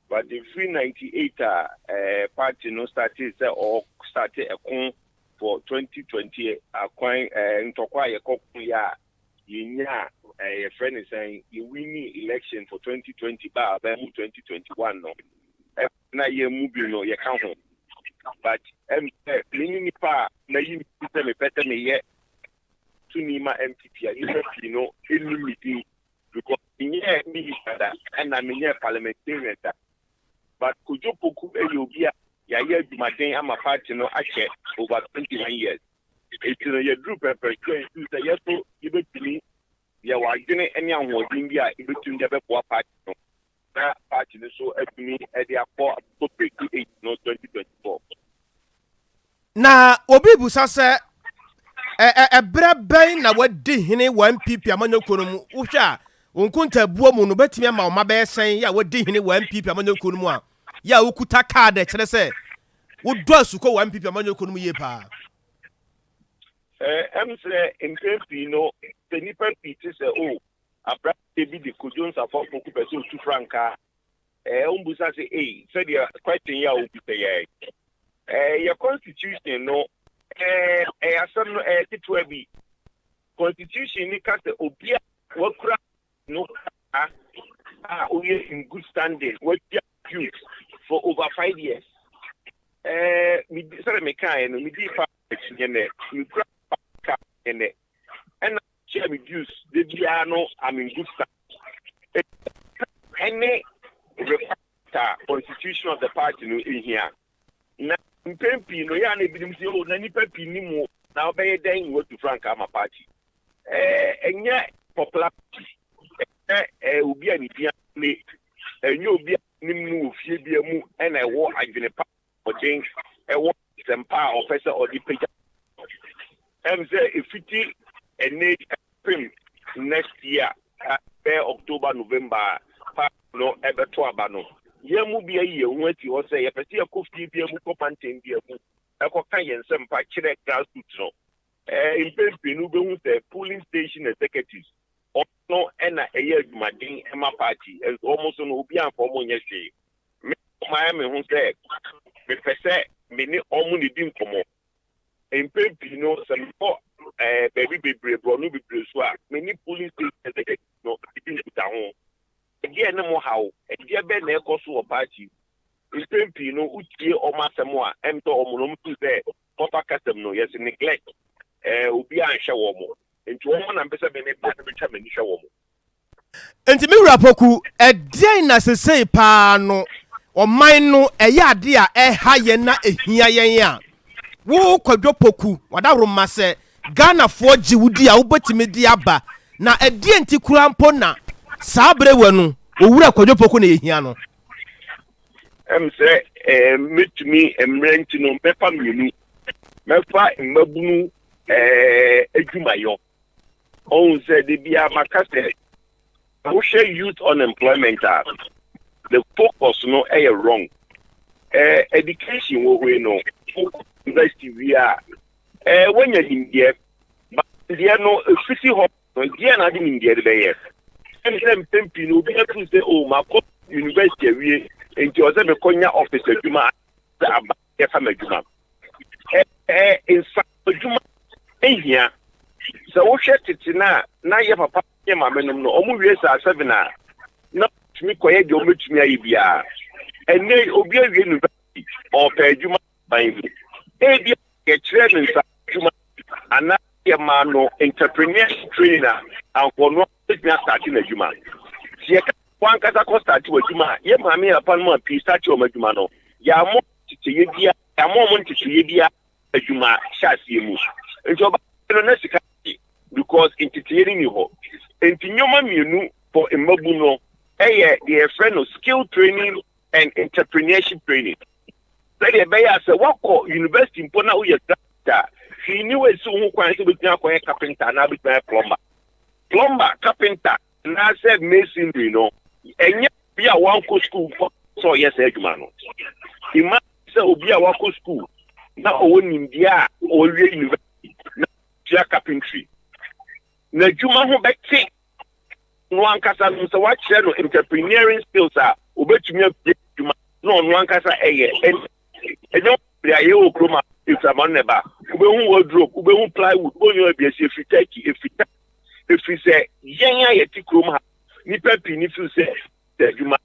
but ɛfiri 98 a eh, party no startee sɛ ɔɔ starte ɛko for 2020 akwan eh, ntɔkwa a yɛkɔ ko yɛ a yɛnyaa eh, yɛfrɛ ne sɛn, yɛ winning election for 2020 ba a bɛn mu 2021 no, eh, na yɛn mu bi no yɛka ho, but ɛm sɛ me ne nipa a mayi me ti sɛ mepɛ sɛ meyɛ tumi ma NPP a nnipa pii no nnim me din because menyɛɛ minister da ɛna menyɛɛ parliamentarian da but Kojo Poku yɛ obi a yɛayɛ adwumaden ama party no akyɛ over 21 years enti no yɛduru pɛmpɛnsoɔ a yɛduru sɛ yɛso yɛbɛtumi yɛwɔ adwene ne ahoɔden bi a yɛbɛtumi de abɛboa party no na party no so atumi de akɔ akɔ break 8 no 2024. Na obi bisa sɛ, Ɛberɛ bɛn na wadi hene wɔ NPP amanyɔkuo no mu? Wohwɛ a, wo nkontaabuo mu no, bɛtumi ama wo mma bɛyɛ sɛn yɛ a wadi hene wɔ NPP amanyɔkuo no mu a, yɛ a wokuta kaad a ɛkyerɛ sɛ wodɔ asukɔ wɔ NPP amanyɔkuo no mu yie paa? Ɛm sɛ mpɛn pii no, sɛ nnipa pii te sɛ, o, aberanteɛ bi de Kojo Nsafoa Poku pɛ sɛ ɔtu frankaa Eh, wombisa sɛ ei, sɛdeɛ question yi a wobisa yi ara yi. Eh, yɛ constitution no, eh, ɛyɛ asɛm no ɛyɛ ketewa bi. Constitution ni ka sɛ obi a wakura no a a oyɛ in good standing, watua dues for over 5 years. Eh, me sɛdeɛ mekaeɛ no, medii pa akyi nyɛ nɛ, mekura ka nyɛ nɛ. Ɛna tua me dues da biara no, I'm in good standing. Ɛne requirement a constitution of the party no hia. Na mpɛn pii no, yɛ a na ebinom sɛ, oh, na nnipa pii nim wo, na wobɛyɛ dɛn na woatu frankaa ama party? Ɛɛ, ɛnyɛ popularity, ɛnyɛ ɛɛ obi a ne din ne, ɛnyɛ obi a nim no wɔ fie bi mu ɛna ɛwɔ adwene pa ɔden ɛwɔ nsɛmpa a ɔpɛ sɛ ɔde pagya. Ɛm sɛ efiti ɛnɛ pem next year bɛyɛ October, November a party no ɛbɛto aba no, yɛn mu bi ayi yɛn ho asi hɔ sɛ yɛpɛ sɛ yɛkɔ fie bi mu, kɔ mantam bi mu, ɛkɔka yɛn nsɛmpa kyerɛ grassroots no. Mpɛn pii no wobɛhu sɛ polling station executives wɔn no ɛna ɛyɛ adwumaden ɛma party, ɛnso wɔn nso no obi amfa wɔn nyɛ hwee. Me mayɛ me ho sɛ mepɛ sɛ me ne wɔn na di nkɔmmɔ. Mpɛn pii no sɛ mekɔ baabi bebree, borɔno bebree so a, me ne polling station executive no di nkutaho. Ɛdeɛ ne mo haw? Ɛdeɛ bɛn na ɛkɔ so wɔ party? Mpɛn pii no wotie wɔn asɛm a, ɛm sɛ wɔn no wɔn tu sɛ kɔfa kasam no yɛsɛ neglect, obi anhwɛ wɔn. Nti wɔn na mpɛ sɛ me me ba no betwa m'ani hwɛ wɔn. Enti me wura Poku, ɛdeɛn na sesei paa no ɔman no ɛyɛ adeɛ a ɛha yɛn na ɛhia yɛn a wo Kwadwo Poku wadaworoma sɛ Ghanafoɔ gye wo di a wobɛtumi de aba na ɛdeɛn nti koraa mpo na saa berɛ wɔ no Owura Kwadwo Poku na yɛhia no. Ɛm sɛ ɛɛ mɛtumi mmerɛ nti no mɛfa mmienu. Mɛfa mmabunu ɛɛ adwumayɔ. Ɔhu sɛ de bia maka sɛ wohwɛ youth unemployment a, the focus no ɛyɛ wrong. Education wɔ hɔ yi no, wokɔ university wie a, woanya nimdeɛ. But nimdeɛ no efiti hɔ no, deɛ na ade nimdeɛ de bɛyɛ? Ɛne sɛ mpɛn pii no obi afiri sɛ, "Oh, makɔ university awie, nti ɔsɛ mekɔnya office adwuma sɛ aba yɛfa m'adwuma." Nsa adwuma ehia sɛ wohwɛ tete no a, na yɛ papa yɛ maame nom no, ɔmo wie saa 7 a, na tumi kɔyɛ deɛ ɔmɛtumi ayɛ biara. Ɛnɛ obi awie university, ɔpɛ adwuma ban mu, ebi yɛkyerɛ no nsa adwuma anaa yɛmaa no entrepreneurship training a, ankɔno bɛtumi astart n'adwuma. Sɛ yɛka wankasa kɔ start w'adwuma a, yɛ maame yɛ papa no mu a pii start wɔn adwuma no, yɛamɔ teteyɛ bia, yɛamɔ ɔmo nteteyɛ bia adwuma hyɛ aseɛ mu. Nti ɔba no na sika because nteteyɛ no ni hɔ. Nti nneɛma mmienu for mmabu no ɛyɛ deɛ yɛfrɛ no skill training and entrepreneurship training, sɛdeɛ ɛbɛyɛ a sɛ woakɔ university mpo na woyɛ graduate a, hwee ni wɔ esi wo ho kwan sɛ wobɛtumi akɔyɛ carpenter anaa wobɛtumi ayɛ plumber. Plumber, carpenter anaasɛ masonry no, ɛnyɛ obi a wankɔ school mpo sɛ ɔyɛ saa adwuma no. Imagine sɛ obi a wakɔ school na ɔwɔ nimdeɛ a ɔwie university na tua carpentry na adwuma ho bɛte no ankasa no, sɛ wakyerɛ no entrepreneuring skills a, obɛtumi abie adwuma na ɔno ankasa ɛyɛ. Ɛnyɛ bebree a yɛwɔ kurom a efirama no na ɛba. Wobɛhu wardrobe, wobɛhu plywood, wobɛhu nneɛma bi esi efiri Turkey, efiri Turkey, efiri sɛ yɛn a yɛte kurom ha, nipa pii ni feel sɛ sɛ adwuma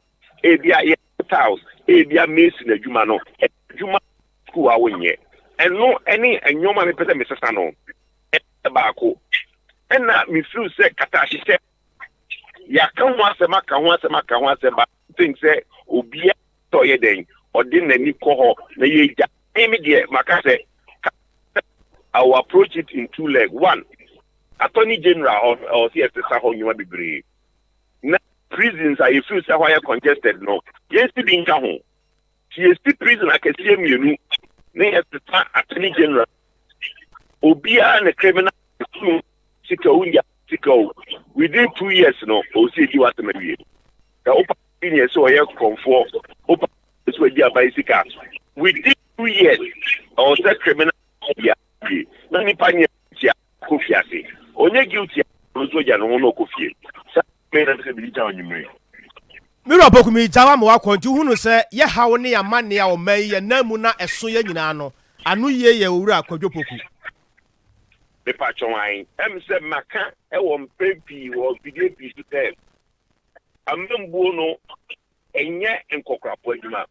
ebi a yɛ tiles, ebi a mason adwuma no, adwuma school a wonyɛ. Ɛno ɛne nneɛma a mepɛ sɛ mesesa no ɛyɛ baako. Ɛna me feel sɛ kataahyehyɛ, yɛaka ho asɛm, aka ho asɛm, aka ho asɛm ba think sɛ obiara sɛ ɔyɛ dɛn ɔde n'ani kɔ hɔ na yɛgya. Ɛmi deɛ maka sɛ I will approach it in two leg. One, Attorney General hɔ, ɔsi ɛsesa hɔ nnwuma bebree, na prisons a yɛfeel sɛ hɔ ayɛ congested no, yɛnsi bi nka ho. Ti yɛsi prison akɛseɛ mmienu na yɛsesa Attorney General, obiara ne criminal sika o, nya sika o, within 2 years no ɔsi edi w'asɛm awie. Na wopa ne sɛ ɔyɛ kurɔmfoɔ, wopa sɛ wadi aban sika, within 2 years ɔwɔ sɛ criminal bia wie na nipa nyɛ guilty a, kɔ fiase. Onye guilty a, ɔno nso agya ne ho na ɔkɔ fie. Saa mɛ na sɛ bi gya ɔnwumire. Mewura Poku, gya wa ma wakɔ. Nti wohunu sɛ yɛhaw ne amanne a ɔma yi yɛnan mu na ɛso yɛ nyinaa no ano yie yɛ Owura Kwadwo Poku. Mepatwɔn an ɛm sɛ maka ɛwɔ mpɛn pii wɔ mfidie pii so sɛ amambuo no ɛnyɛ nkɔkorapɔ adwuma.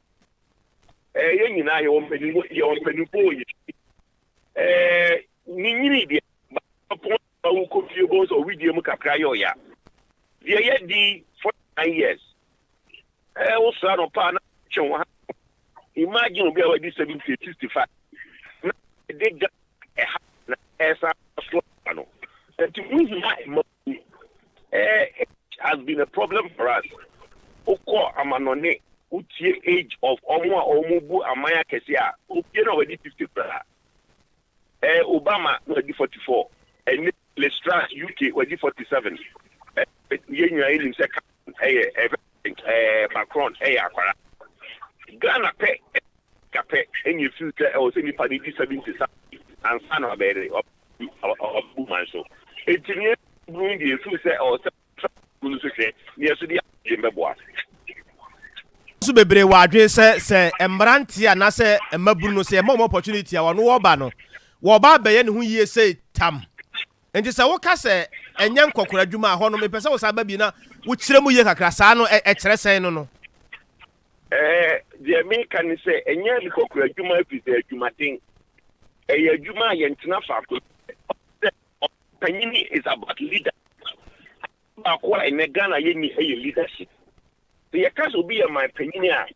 Yɛn nyinaa yɛwɔ mpanimfoɔ, yɛwɔ mpanimfoɔ wɔ yɛ ne nyini deɛ pɔn wokɔ fie bɔ sɛ ɔwidie mu kakra yɛ ɔya deɛ yɛ di 49 years. Wosra no paa na twɛn wɔ ha. Imagine obi a wadi 70, 65 na ɛde ga ɛha na ɛsa so no. Nti wohia mma has been a problem for us. Wokɔ amanɔne, wotie age of ɔmo a ɔmo bu aman akɛse a, obie na wadi 50 koraa. Obama na wadi 44. Ɛne Liz Truss, UK, wadi 47. Yɛn nyinaa yɛnim sɛ ɛyɛ Macron ɛyɛ akwara. Ghana pɛ kapɛ ɛna efiri sɛ ɛwɔ sɛ nipa de di 70 sa ansa na ɔbɛyɛ de ɔbu man so. Eti ne bunu deɛ efiri sɛ ɛwɔ sɛ no so hwɛ ne yɛ so de adwene bɛboa. Nso bebree wɔ adwene sɛ mmeranteɛ anaasɛ mmabunu no, sɛ yɛma wɔn opportunity a, wɔno wɔba no wɔba abɛyɛ ne ho yie sɛ tam. Nti sɛ woka sɛ ɛnyɛ nkɔkora adwuma a, hɔ no mepɛ sɛ wo saa ba bi na wokyerɛ mu yie kakra. Saa no ɛkyerɛ sɛn no? Deɛ meka ne sɛ ɛnyɛ nkɔkora adwuma ɛfiri sɛ adwumaden ɛyɛ adwuma a yɛntena faako. Sɛ panyini is about leader. Baako a ɛnɛ Ghana yɛni ɛyɛ leadership. Sɛ yɛka sɛ obi yɛ man panyini a,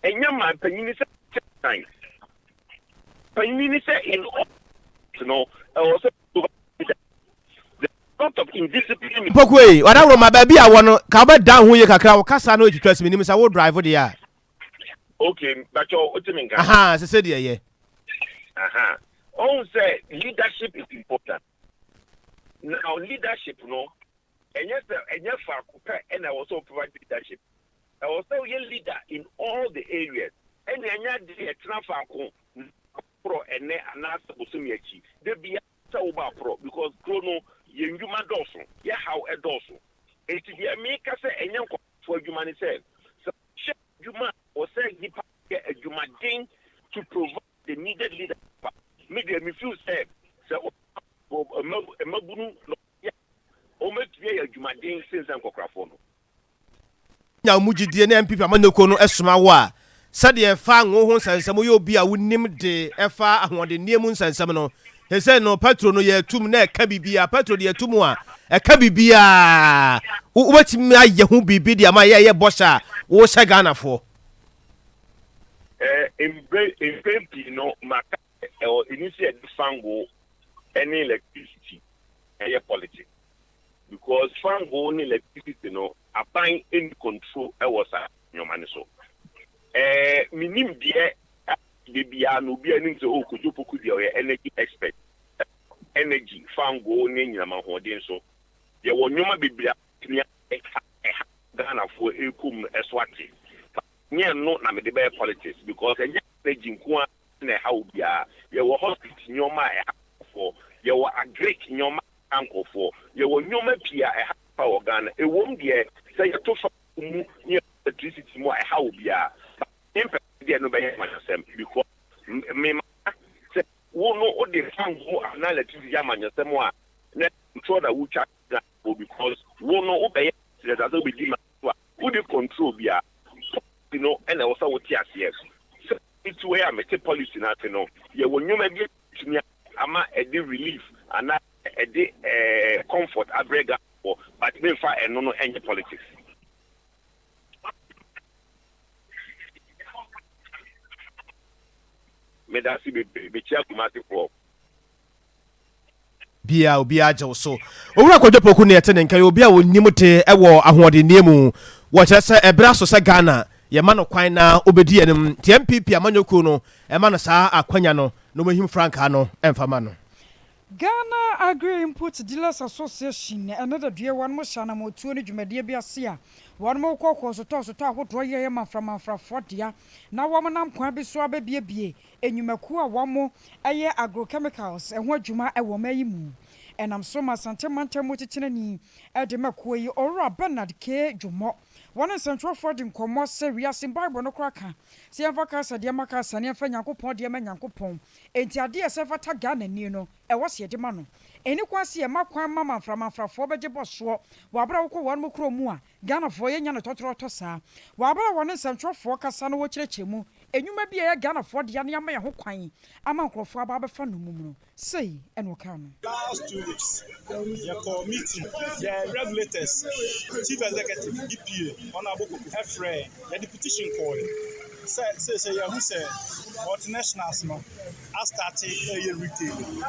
ɛnyɛ man panyini sɛ man panyini sɛ in all no ɛwɔ sɛ leader. lot of indiscipline. Poku ei, Ɔdawuroma, baabi a wɔ no, ka wobɛdan ho yie kakra, wo kasa no retwitwa si, menim sɛ wo drive deɛ a. Okay, mpakyɛw, wote me nka? Ahaa, sese deɛ ɛyɛ. Ahaa, ɔhu sɛ leadership is important. Now leadership no, ɛnyɛ sɛ, ɛnyɛ faako pɛ na ɛwɔ sɛ wo provide leadership. Ɛwɔ sɛ woyɛ leader in all the areas. Ɛnna ɛnyɛ adeɛ a yɛtena faako na aporɔ ɛnnɛ anaasɛ bosome akyi. Da biara sɛ wobɔ aporɔ because kuro no yɛn nnwuma dɔɔso, yɛn haw dɔɔso. Enti deɛ meka sɛ ɛnyɛ nkurɔfoɔ adwuma ne sɛ, sɛ wohyɛ adwuma a ɛwɔ sɛ nnipa yɛ adwumaden to provide the needed leadership a, me deɛ me feel sɛ sɛ woma mmabunu na wɔyɛ a, wɔbɛtumi ayɛ adwumaden sen sɛ nkɔkorafoɔ no. Nya wo mu gyidie na NPP amanyɔkuo no soma wo a, sɛdeɛ ɛfa ngo ho nsɛnsɛm, woyɛ obi a wonim de ɛfa ahoɔdenneɛ mu nsɛnsɛm no, seesei no pɛtro no yɛretum na ɛka biribiara, pɛtro deɛ ɛto mu a, ɛka biribiara, wobɛtumi ayɛ ho biribi de ama yɛ ɛyɛ bɔhyɛ a wohyɛ Ghanafoɔ? Mpɛn pii no maka sɛ ɛwɔ ɛni sɛ yɛde fango ne electricity ɛyɛ politics because fango ne electricity no aban nni control ɛwɔ saa nneɛma no so. Ɛɛ menim deɛ da biara no obiara nim sɛ oh Kojo Poku deɛ ɔyɛ energy expert energy fango ne anyinam ahoɔden so yɛwɔ nneɛma bebree a wɔtumi ayɛ a ɛha Ghanafoɔ ɛrekɔ mu no ɛso ate. Nyɛ ɛno na mede bɛyɛ politics because ɛnyɛ energy nko ara na ɛha obiara. Yɛwɔ hospital nneɛma a ɛha nkurɔfoɔ, yɛwɔ agric nneɛma a ɛha nkurɔfoɔ, yɛwɔ nneɛma pii a ɛha nnipa wɔ Ghana. Ɛwom deɛ sɛ yɛto fa mu ne yɛto electricity mu a ɛha obiara but mempɛ sɛ deɛ ɛno bɛyɛ amanyɔsɛm because me maka sɛ wo no wode fangoo anaa electricity yɛ amanyɔsɛm a na ntorɔ na wotwa Ghanafoɔ because wo no wobɛyɛ president anaasɛ wobɛdi man so a wonni control biara. Policy no na ɛwɔ sɛ wote aseɛ. Sɛ mete wei a mete policy no ase no, yɛwɔ nneɛma bi a yɛbɛtumi ayɛ ama ɛde relief anaa ɛde comfort abrɛ Ghanafoɔ but memfa ɛno no nyɛ politics. Medase bebree. Mekyia Kumasefoɔ. Bia obiara gye wo so. Owura Kwadwo Poku ne ɛte ne nka yɛ obi a ɔnim de wɔ ahoɔdenneɛ mu. Wɔkyerɛ sɛ ɛberɛ aso sɛ Ghana yɛma no kwan na ɔbɛdi anim nti NPP amanyɔkuo no ɛma no saa akwanya no na wɔhim frankaa no mfa ma no. Ghana Agri Input Dealers Association ɛne dadue wɔnom hyɛ anamɔtuo ne dwumadie bi ase a wɔnom rekɔ kɔ sotɔɔ sotɔɔ ahodoɔ yɛyɛ manfra manfrafoɔ dea na wɔn nam kwan bi so abɛbiebie nnwumakuo a wɔn yɛ agrochemicals ho adwuma wɔ ɔman yi mu. Ɛnam so ma Asante mantam mu titenani de ma kuo yi, Owura Bernard K. Dwommɔ, wɔne nsɛntwerɛfoɔ di nkɔmmɔ sɛ wiase Bible no koraa ka sɛ yɛmfa kasa deɛ ma kasa na yɛmfa Nyankopɔn deɛ ma Nyankopɔn. Enti adeɛ a ɛsɛ fata Ghanani no, ɛwɔ sɛ yɛde ma no. Ɛnni kwan sɛ yɛma kwan ma manframanfrafoɔ bɛgye bɔ soɔ wɔ aberɛ a wokɔ wɔn kuro mu a Ghanafoɔ yɛnya no tɔtrɔtɔ saa. Wɔ aberɛ a wɔne nsɛntwerɛfoɔ kasa na wɔkyerɛkyerɛ mu nnwuma bi a ɛyɛ Ghanafoɔ dea na yɛama yɛn ho kwan ama nkorɔfoɔ aba abɛfa nnommum no, sei na ɔkaa no. Last 2 weeks yɛkɔɔ meeting, yɛ regulators, chief executive EPA Honourable Koko ɛfrɛɛ yɛde petition kɔɔɛ sɛ seesei yɛahu sɛ multinationals no astarte ɛyɛ retailing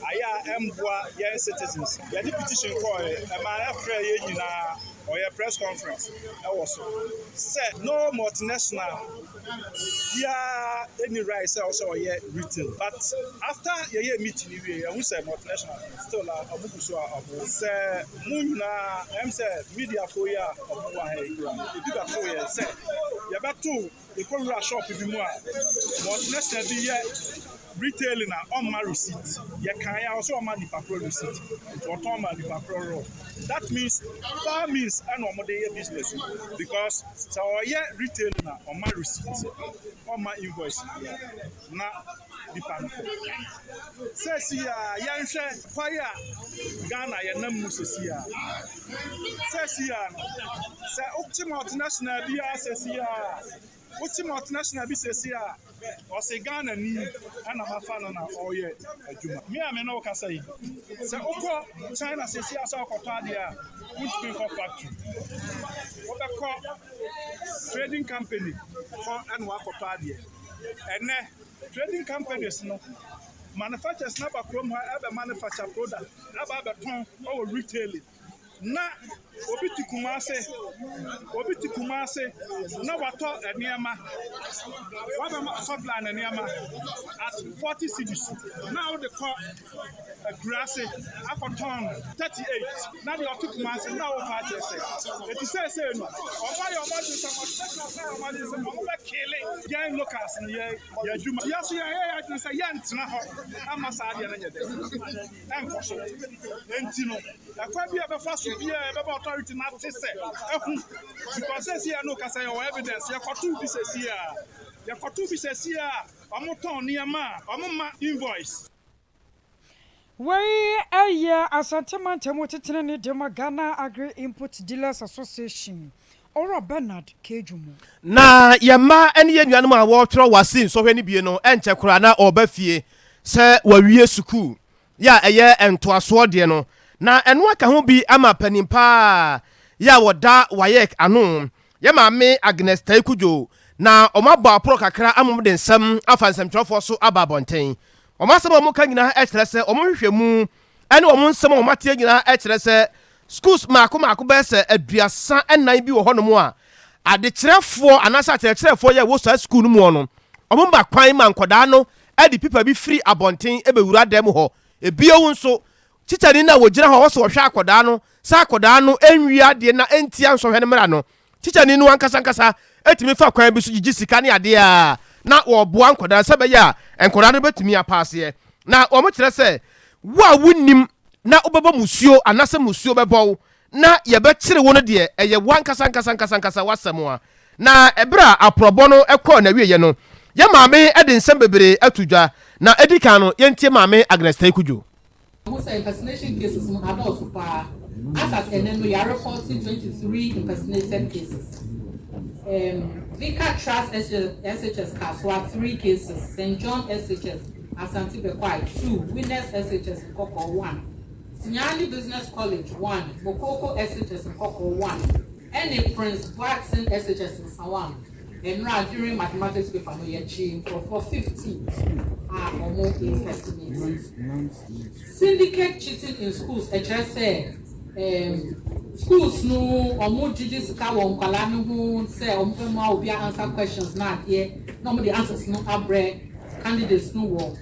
ayɛ a ɛmboa yɛn citizens. Yɛde petition kɔɔɛ ɛma ɛfrɛɛ yɛn nyinaa ɔyɛ press conference ɛwɔ so sɛ no multinational biara ɛni right sɛ ɔsɛ ɔyɛ retail, but after yɛyɛ meeting no wie, yɛhu sɛ multinational still a ɔmo gu so a ɔmo sɛ mo nyinaa ɛm sɛ mediafoɔ yi a ɔmo wɔ ha yi kura ebi bɛto yɛn sɛ yɛbɛto yɛkɔwura shop bi mu a multinational bi yɛ retailing a ɔmma receipt. Yɛkan a ɔsɛ ɔma nipa korɔ receipt nti ɔtɔn ma nipa korɔ raw. That means far means ɛna ɔmo de yɛ business no because sɛ ɔyɛ retailing a ɔma receipt, ɔmma invoice biara na nipa no kɔ. Sɛsi a yɛnhwɛ kwae a Ghana yɛnam mu sɛsi a sɛsi a no sɛ wokye multinational bi a sɛsi a wokye multinational bi sɛsi a ɔse Ghana ni ɛna mafa no na ɔreyɛ adwuma. Me a me ne wo kasa yi, sɛ wokɔ China sɛsi a sɛ wokɔtɔ adeɛ a, wontumi nkɔ factory, wobɛkɔ trading company hɔ ɛna wakɔtɔ adeɛ. Ɛnɛ trading companies no. Manufacturers no aba kurom ha ɛbɛ manufacture product aba abɛtɔn wɔ retailing. Na obi te Kumase, obi te Kumase na watɔ nneɛma, wabɛma supply ne nneɛma at 40 cedis na wode kɔ akuraase akɔtɔn no 38 na deɛ ɔte Kumase na wopa akyerɛ sɛ eti seesei no wɔn ayɛ wɔn adwene sɛ wɔn ayɛ wɔn adwene sɛ wɔn bɛkele yɛn locals no yɛ yɛ adwuma. Yɛn nso yɛn yɛ yɛn adwene sɛ yɛntena hɔ ama saa adeɛ no nyɛ dɛ ɛnkɔ so. Enti no ɛkwan bi a ɛbɛfa so biara ɛbɛba authority no ate sɛ ahu because seesei yɛn no kasa yɛwɔ evidence yɛkɔtoo bi seesei a yɛkɔtoo bi seesei a wɔtɔn nneɛma a wɔmma invoice. Wei yɛ Asante Mantam Titenani de ma Ghana Agri Input Dealers Association, Owura Bernard Kedwumo. Na yɛn mma ne yɛn nuanom a wɔretwerɛ WASSCE nsɔhwɛ no bi no, ɛnkyɛ koraa na wɔreba fie sɛ wɔawie sukuu yɛ a ɛyɛ ntoasoɔ deɛ no, na ɛno aka ho bi ama panin pa ara yɛ a wɔda WAEC ano, yɛn maame Agnes Tai Kudjo, na wɔabɔ aporɔ kakra ama wɔde nsɛm afa nsɛmtwerɛfoɔ so aba abɔnten. Wɔn asɛm a wɔka nyinaa kyerɛ sɛ wɔn nhwehwɛmu ne wɔn nsɛm a wɔateɛ nyinaa kyerɛ sɛ schools mmaako mmaako bɛyɛ sɛ 34 bi wɔ hɔnom a adekyerɛfoɔ anaasɛ akyerɛkyerɛfoɔ yɛ wɔ saa sukuu no mu no, wɔma kwan ma nkwadaa no de pipa bi firi abɔnten bɛwura dan mu hɔ. Bio nso, tikyani no a wɔgyina hɔ a ɔwɔ sɛ ɔhwɛ akwadaa no sɛ akwadaa no nwie adeɛ na ɛntia nsɔhwɛ no mmara no, Tikyani no ankasa ankasa tumi fa kwan bi so gyigye sika ne adeɛ a na wɔboa nkwadaa no sɛ ɛbɛyɛ a nkwadaa no bɛtumi apaaseɛ. Na wɔkyerɛ sɛ wo a wonnim na wobɛbɔ musuo anaasɛ musuo bɛbɔ wo na yɛbɛkyere wo no deɛ ɛyɛ wo ankasa ankasa ankasa ankasa w'asɛm a. Na ɛberɛ a aporɔbɔ no kɔɔ n'awieɛ no, yɛn maame de nsɛm bebree ato dwa. Na ɛdi kan no, yɛntie Maame Agnes Taikudwo. Yɛahu sɛ impersonation cases no adɔɔso paa. As at ɛnnɛ no, yɛarepɔte 23 impersonated cases. Um, Vicar Trust SHS Kasoa, 3 cases, St. John SHS Asante Bekwai, 2, Winners SHS Nkɔkɔɔ, 1, Sunyani Business College, 1, Mokoko SHS Nkɔkɔɔ, 1, ɛne Prince Boateng SHS Nsawam. Nnora during mathematics paper no yɛkyee nkurɔfoɔ 15 a wɔn impersonate. Syndicate cheating in schools ɛkyerɛ sɛ um, schools no wɔn gyegye sika wɔ nkwadaa no ho sɛ wɔn bɛma obi answer questions na adeɛ na wɔn de answers no abrɛ candidates no wɔ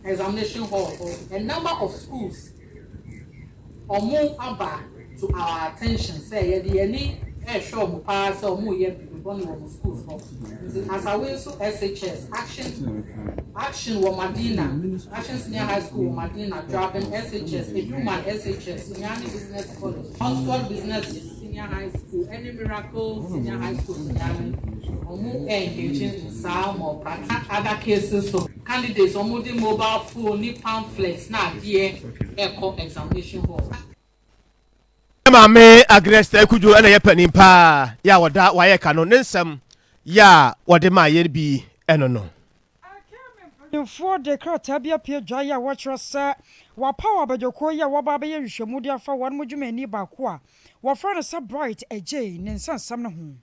examination hall hɔ. A number of schools Ɔmo aba to our attention sɛ yɛde yɛn ani rehwɛ ɔmo paa sɛ ɔmo reyɛ biribi bɔne wɔ ɔmo schools hɔ. Nti Asawenso SHS, Action Action wɔ Madina, Action Senior High School wɔ Madina, Dwabem SHS, Eduman SHS, Sunyani Business College, Oxford Business Senior High School ɛne Miracle Senior High School Sunyani, ɔmo engage in saa malpractice. Other cases of Candidates wɔn de mobile phone ne pamphlets na adeɛ ɛkɔ examination hall. Yɛ maame Agnes Taikudwo na ɛyɛ panin paa yɛ a ɔda WAEC ano ne nsɛm yɛ a wɔde maa yɛn bi ɛno no. Akemi mpanyimfoɔ de krataa bi apue dwaeɛ a wɔkyerɛ sɛ wɔapaw abadwakuo yi a wɔaba abɛyɛ nhwehwɛmu de afa wɔn dwumayɛni baako a wɔfrɛ no sɛ Bright Adjei ne nsɛnsɛm no ho.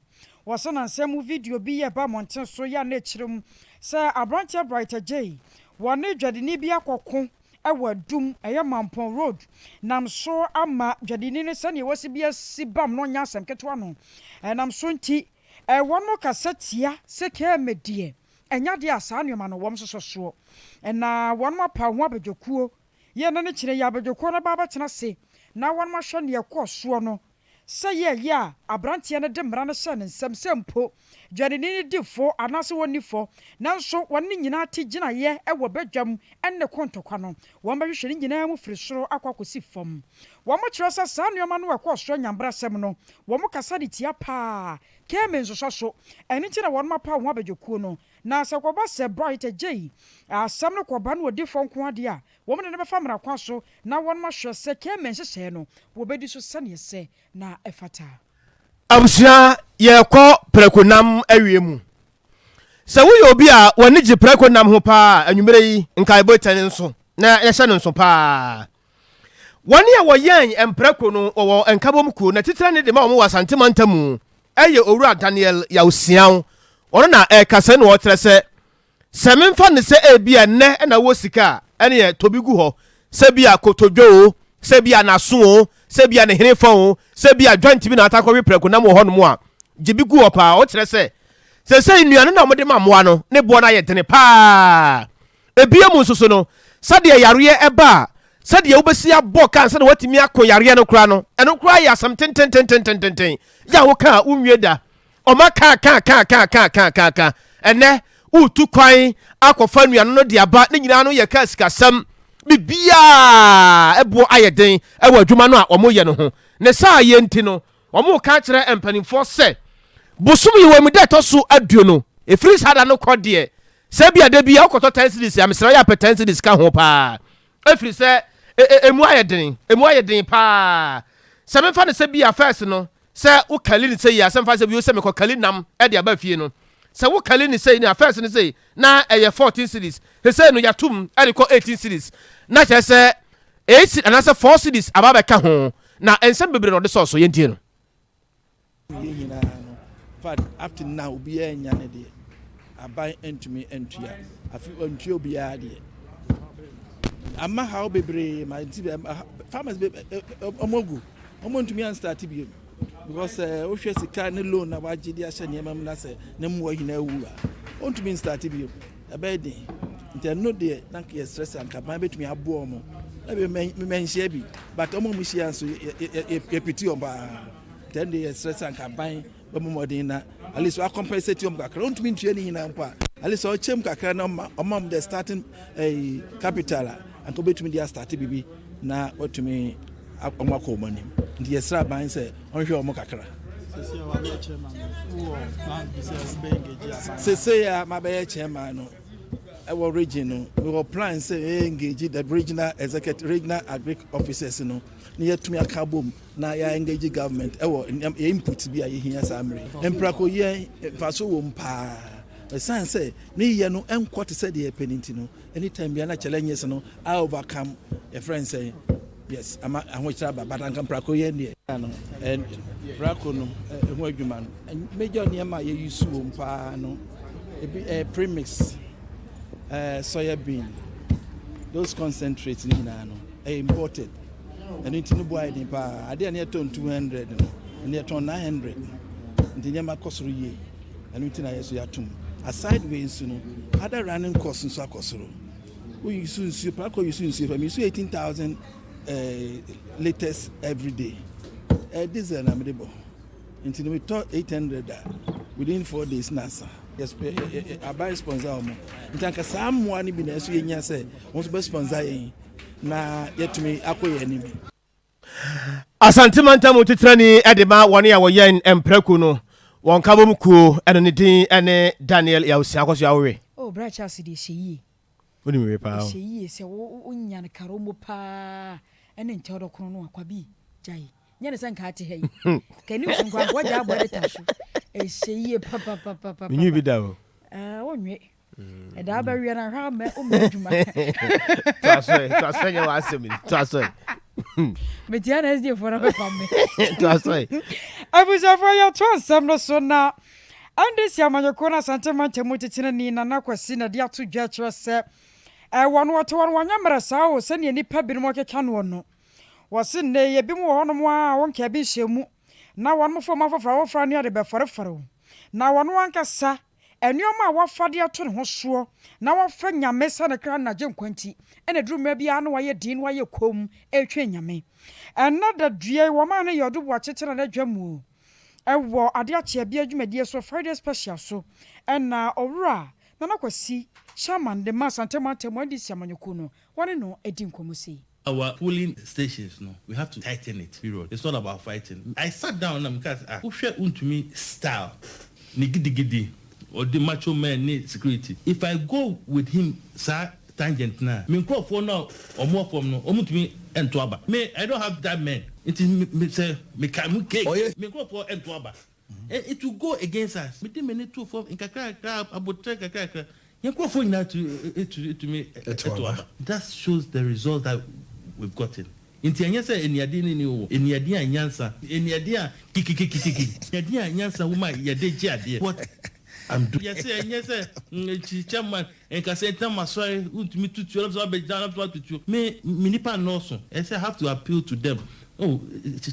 Wɔ nnansa mu video bi yɛ ba mmɔnten so yɛ a na ɛkyerɛ mu sɛ aberanteɛ Bright Adjei wɔ ne dwadini bi akɔko wɔ Adum, ɛyɛ Mampong Road, nam so ama dwadini no sɛdeɛ wasi bi asi bam no nyɛ asɛm ketewa no. Ɛnam so nti, wɔn kasa tia sɛ KMA deɛ ɛnyɛ adeɛ a saa nneɛma no wɔn sosɔ soɔ na wɔn apaw ho abadwakuo yɛ na ne kyerɛ yɛ abadwakuo no ba abɛtena ase na wɔn ahwɛ deɛ ɛkɔɔ soɔ no Sɛ yɛyɛ a, aberanteɛ no de mmara no hyɛɛ ne nsam sɛ mpo dwanini no di fɔ anaasɛ ɔnni fɔ, nanso wɔne no nyinaa te gyinaeɛ wɔ badwam ne ko ntɔkwa no, wɔbɛhwehwɛ ne nyinaa mu firi soro akɔ akɔsi fam. Wɔkyerɛ sɛ saa nneɛma no a ɛkɔɔ so anyamebrasɛm no, wɔkasa de tia paa, Kame nsosɔ so. Ɛno nti na wɔnom apaw ho abadwakuo no. Na sɛ ɛkɔba sɛ Bright Adjei asɛm no kɔba na ɔdi fɔ nko ara deɛ a, Wɔn de no bɛfa mmara kwan so na wɔahwɛ sɛ Keme nhyehyɛe no, wɔbɛdi so sɛnea ɛsɛ na ɛfata. Abusua, yɛrekɔ prɛko nam awie mu. Sɛ woyɛ obi a w'ani gye prɛko nam ho paa a, anwummere yi, nkaebɔ tɛ no nso na yɛhyɛ no nso paa. Wɔn a wɔyɛn mprɛko no, wɔwɔ nkabom kuo, na titire ne de ma wɔn wɔ Asante mantam mu yɛ Owura Daniel Yaw Siaw. Ɔno na ɛrekasa yi na ɔrekyerɛ sɛ. Sɛ memfa no sɛ ebia nnɛ na wowɔ sika a, ɛneɛ tɔ bi gu hɔ, sɛ ebia kotodwe oo, sɛ ebia n'aso oo, sɛ ebia ne hene fa oo, sɛ ebia dwante bi na ata akɔwe prɛko nam wɔ hɔnom a, gye bi gu hɔ paa. Ɔkyerɛ sɛ, seesei nnuane no a wɔde ma mmoa no, ne boɔ no ayɛ dene paa. Ebia mu nso so no, sɛdeɛ yareɛ ba a, sɛdeɛ wobɛsi abɔ ka ansa na woatumi ako yareɛ no koraa no, ɛno koraa yɛ asɛm tentententententen yɛ a woka a wonwie da. Ɔma ka ka ka ka ka ka ka ka. Ɛnɛ, woretu kwan akɔfa nnuane no de aba, ne nyinaa no yɛ ka sikasɛm. Biribiara ɛboɔ ayɛ den wɔ adwuma no a wɔyɛ no ho. Ne saa yɛ nti no, wɔreka akyerɛ mpanimfoɔ sɛ, bosome yi wɔ mu da ɛtɔ so aduonu, ɛfiri saa da no kɔ deɛ, sɛ ebia da biara wokɔtɔ ten cedis a, mesrɛ wo yɛ a pɛ ten cedis ka ho paa. Ɛfiri sɛ, ɛmu ayɛ den, ɛmu ayɛ den paa. Sɛ memfa no sɛ bi a first no, Sɛ wo kali no sei a, sɛ mfa sɛ bio sɛ mekɔ kali nam de aba fie no, sɛ wo kali no sei no a, first no sei na ɛyɛ 14 cedis, sesei no yɛatom de kɔ 18 cedis, na kyerɛ sɛ 8 cedis anaasɛ 4 cedis aba abɛka ho, na nsɛm bebree na ɔde sɔɔ so, yɛntie no. Yɛn nyinaa no, in fact up to now obiara nnya ne deɛ. Aban ntumi ntua. Afi ntua obiara deɛ. Ama haw bebree ma nti farmers be ɔmo agu. Ɔmo ntumi anstart bio because sɛ wohwɛ sika ne loan na wagye de ahyɛ nneɛma mu na sɛ ne mmoa nyinaa awu a, ɔntumi nstart bio. Ɛbɛyɛ den. Nti ɛno deɛ na nka yɛsrɛ sɛ anka aban bɛtumi aboa ɔmo. Na bi mɛnhyia bi but ɔmo a ɔmo hyia nso yɛpiti ɔmo paa. Nti ɛno deɛ yɛsrɛ sɛ anka aban bɛbɔ mmɔden na at least wa compensate wɔn kakra ɔntumi ntua ne nyinaa mpo a at least ɔkyɛm kakra na ɔma ɔma wɔn the starting eh, capital a anka obetumi de astarte biribi na watumi wɔn akɔ wɔn anim nti yɛsrɛ aban sɛ ɔnhwɛ wɔn kakra. Sese a mabɛyɛ chairman no ɛwɔ region no mewɔ plan sɛ yɛ engage the regional executive regional agric officers no na yɛatumi aka abom na yɛ engage government ɛwɔ yɛ input bi a yɛhia saa mmerɛ yi. Mprako yɛ mfaso wɔ mu paa ɛsiane sɛ ne yɛ no ɛnkɔ te sɛ deɛ yɛpɛ no nti no anytime biara na challenges no a overcome yɛfrɛ no sɛ yes ama ahokyerɛ aba but anka mprako yɛ deɛ no mprako no ɛho adwuma no major nneɛma a yɛyi su wɔ mu paa no ebi ɛyɛ premix ɛɛ soya bean those concentrates ne nyinaa no ɛyɛ imported Ɛno nti ne bo ayɛ den paa. Adeɛ a na yɛtɔn 200 no, ɛnɛ yɛtɔn 900. Nti nneɛma kɔ soro yie. Ɛno nti na yɛ so yɛatom. Aside wei nso no, other running costs nso akɔ soro. Wo use nsuo, prako use nsuo fa, me use 18,000 eh, litres every day. Eh, diesel na mede bɔ. Nti no metɔ 800 a, within 4 days na asa. Yes, eh, eh, eh, aban sponsor wɔn. Nti anka saa mmoa no bi na ɛso yɛnya sɛ wɔn nso bɛ sponsor yɛn. na yɛatumi akɔ yɛn anim. Asante mantam titrani de ma wɔn a wɔyɛn mprako no wɔn nkabom kuo ɛno ne din ne Daniel Yawusia akɔ so awowe. Oh bra Charles deɛ ɛhyɛ yie. Wonim we paa o. Ɛhyɛ yie sɛ wo nya no karomo paa ɛne nkyɛw dɔkono no a kwabi gyae nyɛ ne sɛ nka ate ha yi ka news nkwa nka wagya abɔ editor so ɛhyɛ yie papapapapa. Menwi bi da o. Ɛɛ wonwe. Ɛda abɛweɛ no ahwɛ amɛ womɛ adwuma. Toaso toaso nyɛ w'asɛm ni toaso. Metia na SDA foɔ no bɛpam me. Toaso. Abusuafoɔ yɛto nsɛm no so na NDC amanyɔkuo no Asante mantam mu titenani Nana Kwasi na de ato dwa kyerɛ sɛ ɛwɔ no wɔte hɔ no wɔnyɛ mmerɛ saa o sɛdeɛ nnipa binom keka noɔ no. Wɔse nnɛ yi ebinom wɔ hɔnom a wɔnka bi nhyɛ mu na wɔn fam afoforo afoforo ano ade bɛfɔrefɔre wo na wɔn ankasa Nnoɔma a wafa de ato ne ho soɔ na wafa Nyame sɛ ne kra ne n'agyenkwa nti, ɛna ɛduru mmerɛ biara na wayɛ din na wayɛ komm retwɛn Nyame. Ɛnnɛ da dua yi wɔmaa no yɛ ɔdoboa kyekyere n'adwa mu wɔ ade akyeabea dwumadie so Friday Special so ɛna Owura Nana Kwasi Chairman de ma Asante Mantam NDC Amanyɔkuo no wɔne no di nkɔmmɔ sei. Our polling stations no we have to tighten it period it's not about fighting I sat down na mekaa sɛ ah wohwɛ wontumi style ne gidigidi ɔde macho men ne security if I go with him saa tangent no a me nkurɔfoɔ no a wɔn wɔ fam no wɔn ntumi nto aba me I don't have that men nti me sɛ meka mu cake me nkurɔfoɔ nto aba And it will go against us. Mede m'ani too fam nkakrakra, aboterɛ nkakrakra. Yɛn nkurɔfoɔ nyinaa tu tu tumi to aba. That shows the result that we've gotten. Nti ɛnyɛ sɛ aniaden no nni hɔ o. Aniaden a nyansa, aniaden a kikikikikiki, aniaden a nyansa wom a yɛde gye adeɛ. What? I'm doing. Yɛse ɛnyɛ sɛ nkyi chairman nkasa nti na masɔre wontumi tu tuo na sɛ wabɛgyina na sɛ watu tuo me me nipa nnɔɔso ɛsɛ I have to appeal to them oh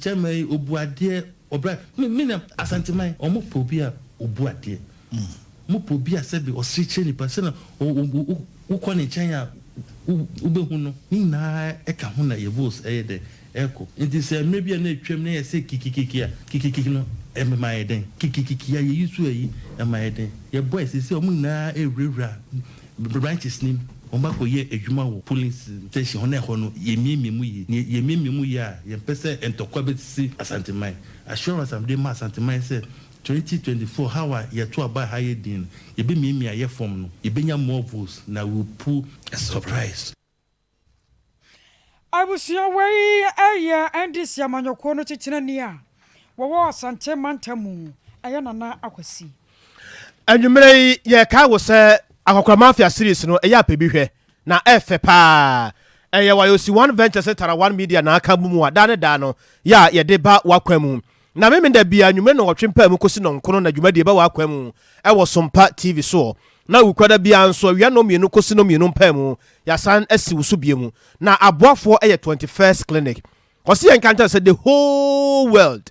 chairman yi obu adeɛ ɔbra me me na Asanteman ɔmo pɛ obi a obu adeɛ ɔmo pɛ obi a sɛbi ɔsere kyerɛ nipa sɛ na wokɔ ne nkyɛn a wobɛhu no ne nyinaa ɛka ho na yɛ votes ɛyɛ dɛ Ɛkɔ. Nti sɛ mmerɛ bi a na atwam na yɛsɛ kikikiki a, kikikiki no ɛma yɛ dɛn? Kikikiki a yɛyi so ayi, ɛma yɛ dɛn? Yɛ boys seesei wɔn nyinaa ɛrewurawura branches no mu, wɔn akɔ yɛ adwuma wɔ polling station hɔ na ɛhɔ no yɛmiamia mu yie. Na yɛmiamia mu yie a, yɛmpɛ sɛ ntɔkwa bɛsisi Asanteman. Assurance a mede ma Asanteman sɛ 2024 how a yɛto aba a ha yɛ din no, yɛbɛmiamia yɛ fam no, yɛbɛnya more votes na we will pull a surprise. Abusua wei yɛ NDC amanyɔkuo no titenani a wɔwɔ Asante mantam mu, ɛyɛ Nana Akwasi. Anwummerɛ yi yɛrekae wo sɛ Akɔkora Mafia series no ɛyɛ apɛ bi hwɛ na ɛfɛ paa. Ɛyɛ Wayosi One Ventures ne Tara One Media na aka mu a daa ne daa no yɛ a yɛde ba w'akwan mu. Na Memenda biara anwummere nnɔnwɔtwe mpaamu kɔsi nnɔnkono na dwumadie ba w'akwan mu ɛwɔ Sompa TV soɔ. Na Wukuada biara nso awia nnɔnmienu kɔsi nnɔnmienu mpaamu Yɛasan asi wo so biom. Na aboafoɔ yɛ 21st clinic. Ɔse yɛnka nkyerɛ sɛ the whole world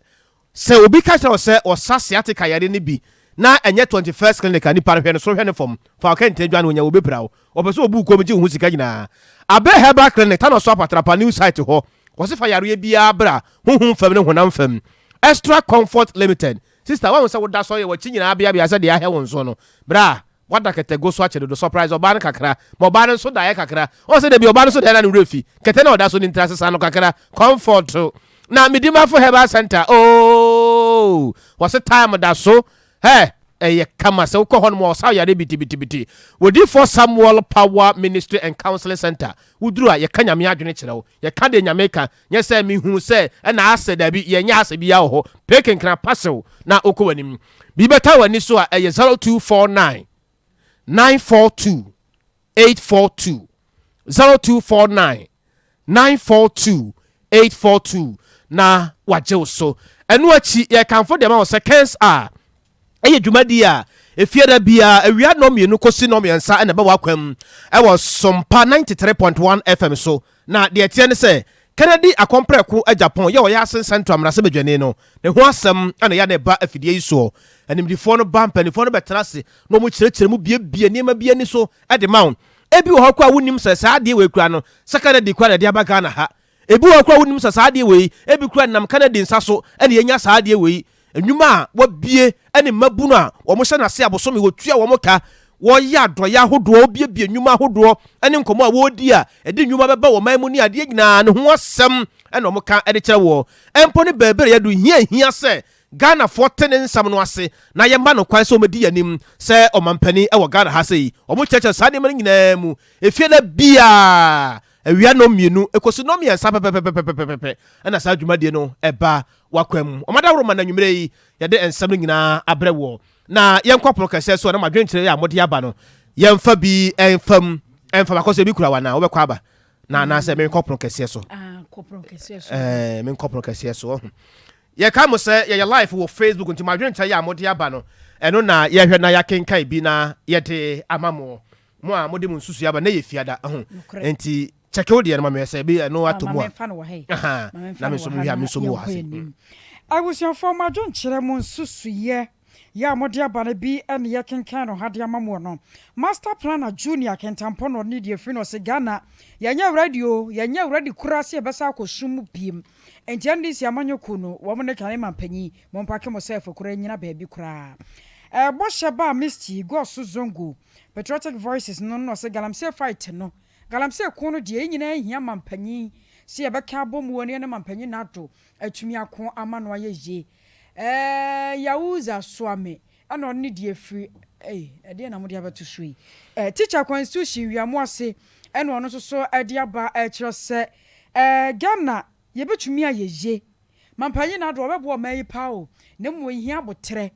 sɛ obi ka kyerɛ wo sɛ ɔsa sciatica yare no bi na ɛnyɛ 21st clinic a nipa no hwɛ no soro hwɛ no fam fa wo kɛntɛn dwane onya wɔbɛpira wo. Ɔpɛ sɛ ɔbu wo kɔn mu gye wo ho sika nyinaa. Abe Herbal Clinic Tanoso Apatrapa new site hɔ. Ɔse fa yareɛ biara bra honhom fam ne honam fam. Extra Comfort Limited Sister wahu sɛ woda sɔre a wakyi nyinaa beabea sɛ deɛ ahɛ wo nso no bra Wada kɛtɛ go so akyɛ dodo surprise ɔbaa no kakra ma ɔbaa no nso daeɛ kakra ɔhu sɛ dabi ɔbaa no nso daeɛ na ne werɛ fi kɛtɛ na ɔda so no ntira sesa no kakra comfort na Medimafo herbal center ooh wɔse time da so hɛ ɛyɛ kama sɛ wokɔ hɔ nom a ɔsa yare bitibitibiti Wodifoɔ Samuel Power Ministry and Counseling Center woduru a yɛka Nyame adwene kyerɛ wo yɛka deɛ Nyame ka Nyɛ sɛ mehuu sɛ ɛna asɛ, dabi, yɛnyɛ asɛ biara wɔ hɔ. Pee kenkena pasew na wokɔ w'anim. Biribi bɛta w'ani so a, ɛyɛ 0249 942 842. 0249 942 842 na wagye wo so. Ɛno akyi, yɛkamfo de ama wo sɛ Kens a Ɛyɛ dwumadi a Efiada biara awia nnɔnmienu kɔsi nnɔnmiɛnsa na ɛba w'akwan mu wɔ Sompa 93.1 FM so. Na deɛ ɛteɛ ne sɛ, Kennedy Akɔmprɛko Agyapong yɛ ɔyɛ Asen Central mmarahyɛbadwani no, ne ho asɛm na ɛyɛ a na ɛba afidie yi soɔ. Animdefoɔ no ba, mpanimfoɔ no bɛtena ase na wɔkyerɛkyerɛ mu buebue nneɛma bi ani so de ma wo. Ebi wɔ hɔ koraa a wonnim sɛ saa adeɛ wei koraa no, sɛ Kennedy koraa na ɛde aba Ghana ha. Ebi wɔ hɔ koraa a wonnim sɛ saa adeɛ wei, ebi koraa nam Kennedy nsa so na yɛanya saa adeɛ wei. Nnwuma a wɔabue ne mmabunu a wɔhyɛ no ase a bosome wɔtua wɔn ka, wɔyɛ adɔeɛ ahodoɔ, wɔbuebue nnwuma ahodoɔ ne nkɔmmɔ a wɔredi a ɛde nnwuma bɛba wɔ man mu ne adeɛ nyinaa no ho asɛm na wɔka de kyerɛ woɔ. Mpo ne baabi a yɛadu, hia hia sɛ Ghanafoɔ te ne nsɛm no ase na yɛma no kwan sɛ ɔmmɛdi yɛn anim sɛ ɔmampanin wɔ Ghana ha sei. Wɔkyerɛkyerɛ saa nneɛma no nyinaa mu efie da biara awia nnɔnmienu kɔsi nnɔnmiɛnsa pɛpɛpɛpɛpɛpɛ na saa dwumadie no ba w'akwan mu. Wɔn adaworoma na anwummerɛ yi yɛde nsɛm no nyinaa abrɛ woɔ. Na yɛnkɔ pono kɛseɛ so a na mo adwenkyerɛ a mode aba no yɛmfa bi mfa mu mfa bakɔ sɛ ebi kura wo anaa wobɛkɔ aba na anaasɛ menkɔ pono kɛseɛ so. Ah, kɔ pono kɛseɛ so. Ɛɛ menkɔ pono kɛseɛ so. Ɔho. Yɛka mo sɛ yɛyɛ live wɔ Facebook nti mo adwenkyerɛ yɛ a mode aba no ɛno na yɛhwɛ na yɛakenkan bi na yɛde ama mo. Mo a mode mo nsusuiɛ aba na yɛ fiada. Ɔho. Nti Kyɛke wo deɛ no ma me sɛ ebi ɛno atɔ mu a. Ma memfa no wɔ ha yi. Ahaa, Ma memfa na no me wɔ nso ha mehwɛ a na me nso mu wɔ yɛnkɔ ha sei. yɛn anim. Abusuafoɔ, mo adwenkyerɛ, mo nsusuiɛ yɛ a mode aba no bi ne yɛkenkan no ha de ama moɔ no. Master Planner Junior Kentampɔ na ɔde ne deɛ firi no, ɔse Ghana, yɛnyɛ ready o, yɛnyɛ ready koraa sɛ yɛbɛsan akɔ sum mu biem. Enti NDC amanyɔ kuo no, wɔn ne kane mampanyin, mompake mo self koraa nnyina baabi koraa. Bɔhyɛ baa Misty, Gosu Zongo, Patriotic Voices no na ɔse Galamsey fight no, Galamsey ko no deɛ yɛn nyinaa hia mampanyin sɛ yɛbɛka abɔ mu ne yɛne mampanyin Nado atumi ako ama no ayɛ yie. Ɛɛ Yauza Soame ɛna ɔno ne deɛ firi ei ɛdeɛn na mode abɛto so yi. Ɛɛ Teacher Constitution Wiamoase ɛna ɔno nso so ɛde aba ɛkyerɛ sɛ ɛɛ Ghana yɛbɛtumi ayɛ yie. Mampanyin Addo ɔbɛboa ɔman yi paa o, na mmom ohia aboterɛ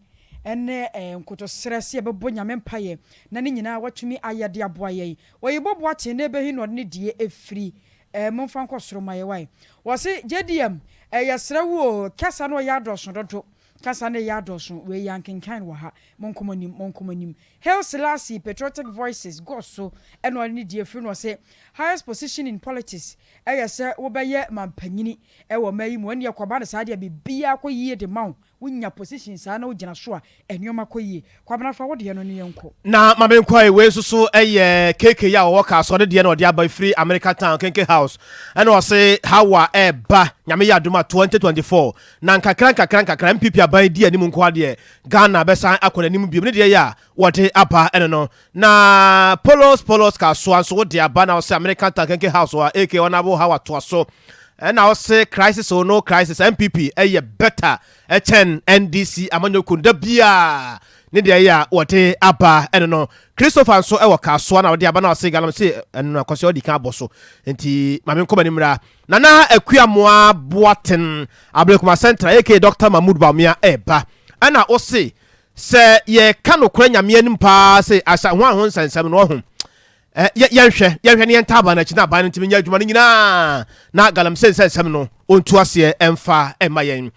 ne nkotosrɛ sɛ yɛbɛbɔ Nyame mpaeɛ na ne nyinaa watumi ayɛ de aboa yɛn. Oyibo Boateng na ɛbɛhi na ɔde ne die ɛfiri eh, momfa nkɔ soro ma yɛ wae. Wɔse JDM eh, yɛsrɛ wo o, kasa no ɔyɛ adɔɔso dodo. Kasa no reyɛ adɔɔso, wei yɛankenkan wɔ ha. Monkɔ mo anim, monkɔ mo anim. Haile Selassie, Patriotic Voices, Gɔ so na ɔde ne deɛ firi no ɔse, Highest position in politics yɛ sɛ wobɛyɛ mampanyini wɔ ɔman yi mu, ɛnneɛ kɔba no saa deɛ biribiara kɔ yie de ma wo, wonya position saa na wogyina so a, nneɛma kɔ yie. Kwabena fa wo deɛ no ne yɛnkɔ. Na ma menkɔ ɛ, wei nso so yɛ KK a ɔwɔ Kasoa ne deɛ na ɔde aba firi America Town, Kenke House, ɛna ɔse Hawa ɛɛba, Nyame yɛ adom a 2024, na nkakra nkakra nkakra NPP aban di anim nko ara deɛ Ghana bɛsan akɔ n'anim biom, ne deɛ yɛ a wɔde aba ɛno no. Na Polos Polos Kasoa nso wode aba na ɔse American Town Kenke House wɔ AK Honourable Hawa toa so, ɛna ɔse crisis or no crisis NPP ɛyɛ better ɛkyɛn NDC amanyɔkuo no da biara ne deɛ ɛyɛ a wɔde aba ɛno no. Christopher nso ɛwɔ Kasoa na ɔde aba na ɔse galamsey ɛno no akɔsɛ ɔdi kan abɔ so nti maame nkɔ m'anim mmra. Nana Akuamoah Boateng Ablekuma Central aka Doctor Mahmood Bawumia ɛɛba ɛna ɔse sɛ yɛka nokorɛ Nyame anim paa se asa ho aho nsɛnsɛm no ɔho Ɛ, yɛ, yɛnhwɛ, yɛnhwɛ ne yɛntaa aban no akyi na aban no ntumi nyɛ adwuma no nyinaa na galamsey nsɛnsɛm no ɔntu aseɛ ɛmfa ɛmma yɛn.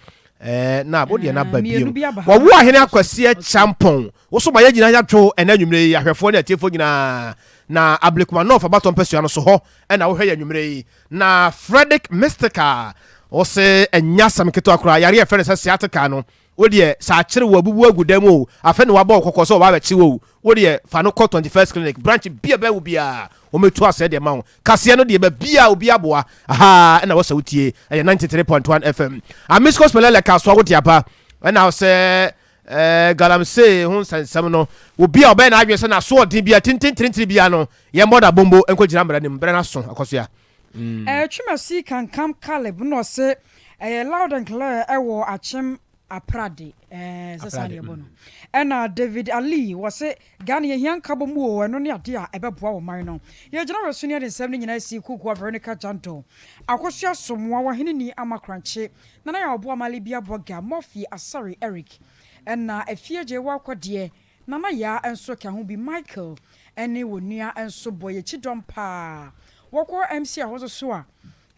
Ɛ, na wo deɛ no aba Mmienu bio. bi aba ha. Wɔwo Ahene Akwasi Acheampong. Wo so ma yɛn nyinaa yɛadwo ɛnɛ anwummerɛ yi, ahwɛfoɔ ne atiefoɔ nyinaa. Na Ablekuma North abatoɔ mpasua no so hɔ na wohwɛ yɛn anwummerɛ yi. Na Fredrick Mystical, wo se ɛnyɛ asɛm ketewa koraa, yareɛ a yɛfrɛ no sɛ sciatica no, Wo deɛ sɛ akyere wo abubu agu dan mu oo, afei na wabɔ wo kɔkɔ sɛ ɔba abɛkye wo oo, wo deɛ fa no kɔ 21st clinic branch bi a ɛbɛn wo biara, wɔbɛtu asɛe de ama wo. Kaseɛ no deɛ baabiara obi aboa, ahaa ɛna wɔ sɛ wotie, ɛyɛ 93.1 FM. Amisco Spelele Kasoa wo de aba, ɛna wo sɛ eh, galamsey ho nsɛnsɛm no, obi a ɔbɛyɛ n'adwene sɛ n'asoɔden biara, tintintirintiri biara no, yɛmmɔ no abombo nkɔgyina mmara no mu, berɛ no aso, Akɔsoa. Mm. Eh, Twumasi Kankam Caleb na ɔse ɛyɛ loud and clear ɛwɔ Akyem Aprade eh, sɛ saa na yɛbɔ no. Ɛna David Ali wɔse Ghana yɛhia nkabom o, ɛno ne adeɛ a ɛbɛboa wɔ man no. Yɛgyina wɔ so ne yɛde nsɛm no nyinaa asi Kuku Veronica Jando, Akosua Somoa, Waheneni Ama Krankye, Nana Yaw Boamah Libia Boga, Murphy Asare Eric, ɛna Afie Gyewa Kɔdeɛ, Nana Yaa nso ka ho bi Michael ne wɔ nua nso bɔ yɛkyi dɔm paa wɔkɔ MC a hɔ nso so a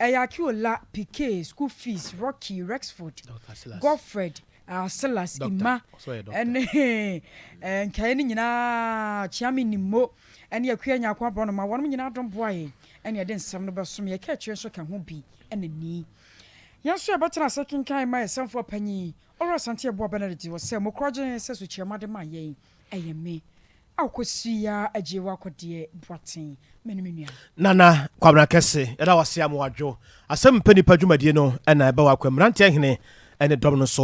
ɛyɛ Akiola, PK, school fees, Rocky, Rexford, Godfred, Silas, Emma ne nkaeɛ no nyinaa Kyeame Nimmo ne Akua Nyarko Aborɔnoma wɔnom nyinaa dom boa yɛn ɛne ɛde nsɛm no bɛsom yɛn ka akyire nso ka ho bi ɛna ni yɛn nso yɛbɛtena ase kenkan ma yɛn sɛmfoɔ panyin Owura Asante Yeboah Benedict wɔ sɛ mo korɔgye sɛ sukyerɛma de ma yɛn ɛyɛ me a ɔkɔsii ara agyie wɔ akɔdeɛ Boateng me ne me nua. Nana Kwabena Kɛse, yɛda wo ase ama wadwo. Asɛm mpɛ nipa dwumadie no na ɛba w'akwam. Mmeranteɛ hene ne dɔm no so.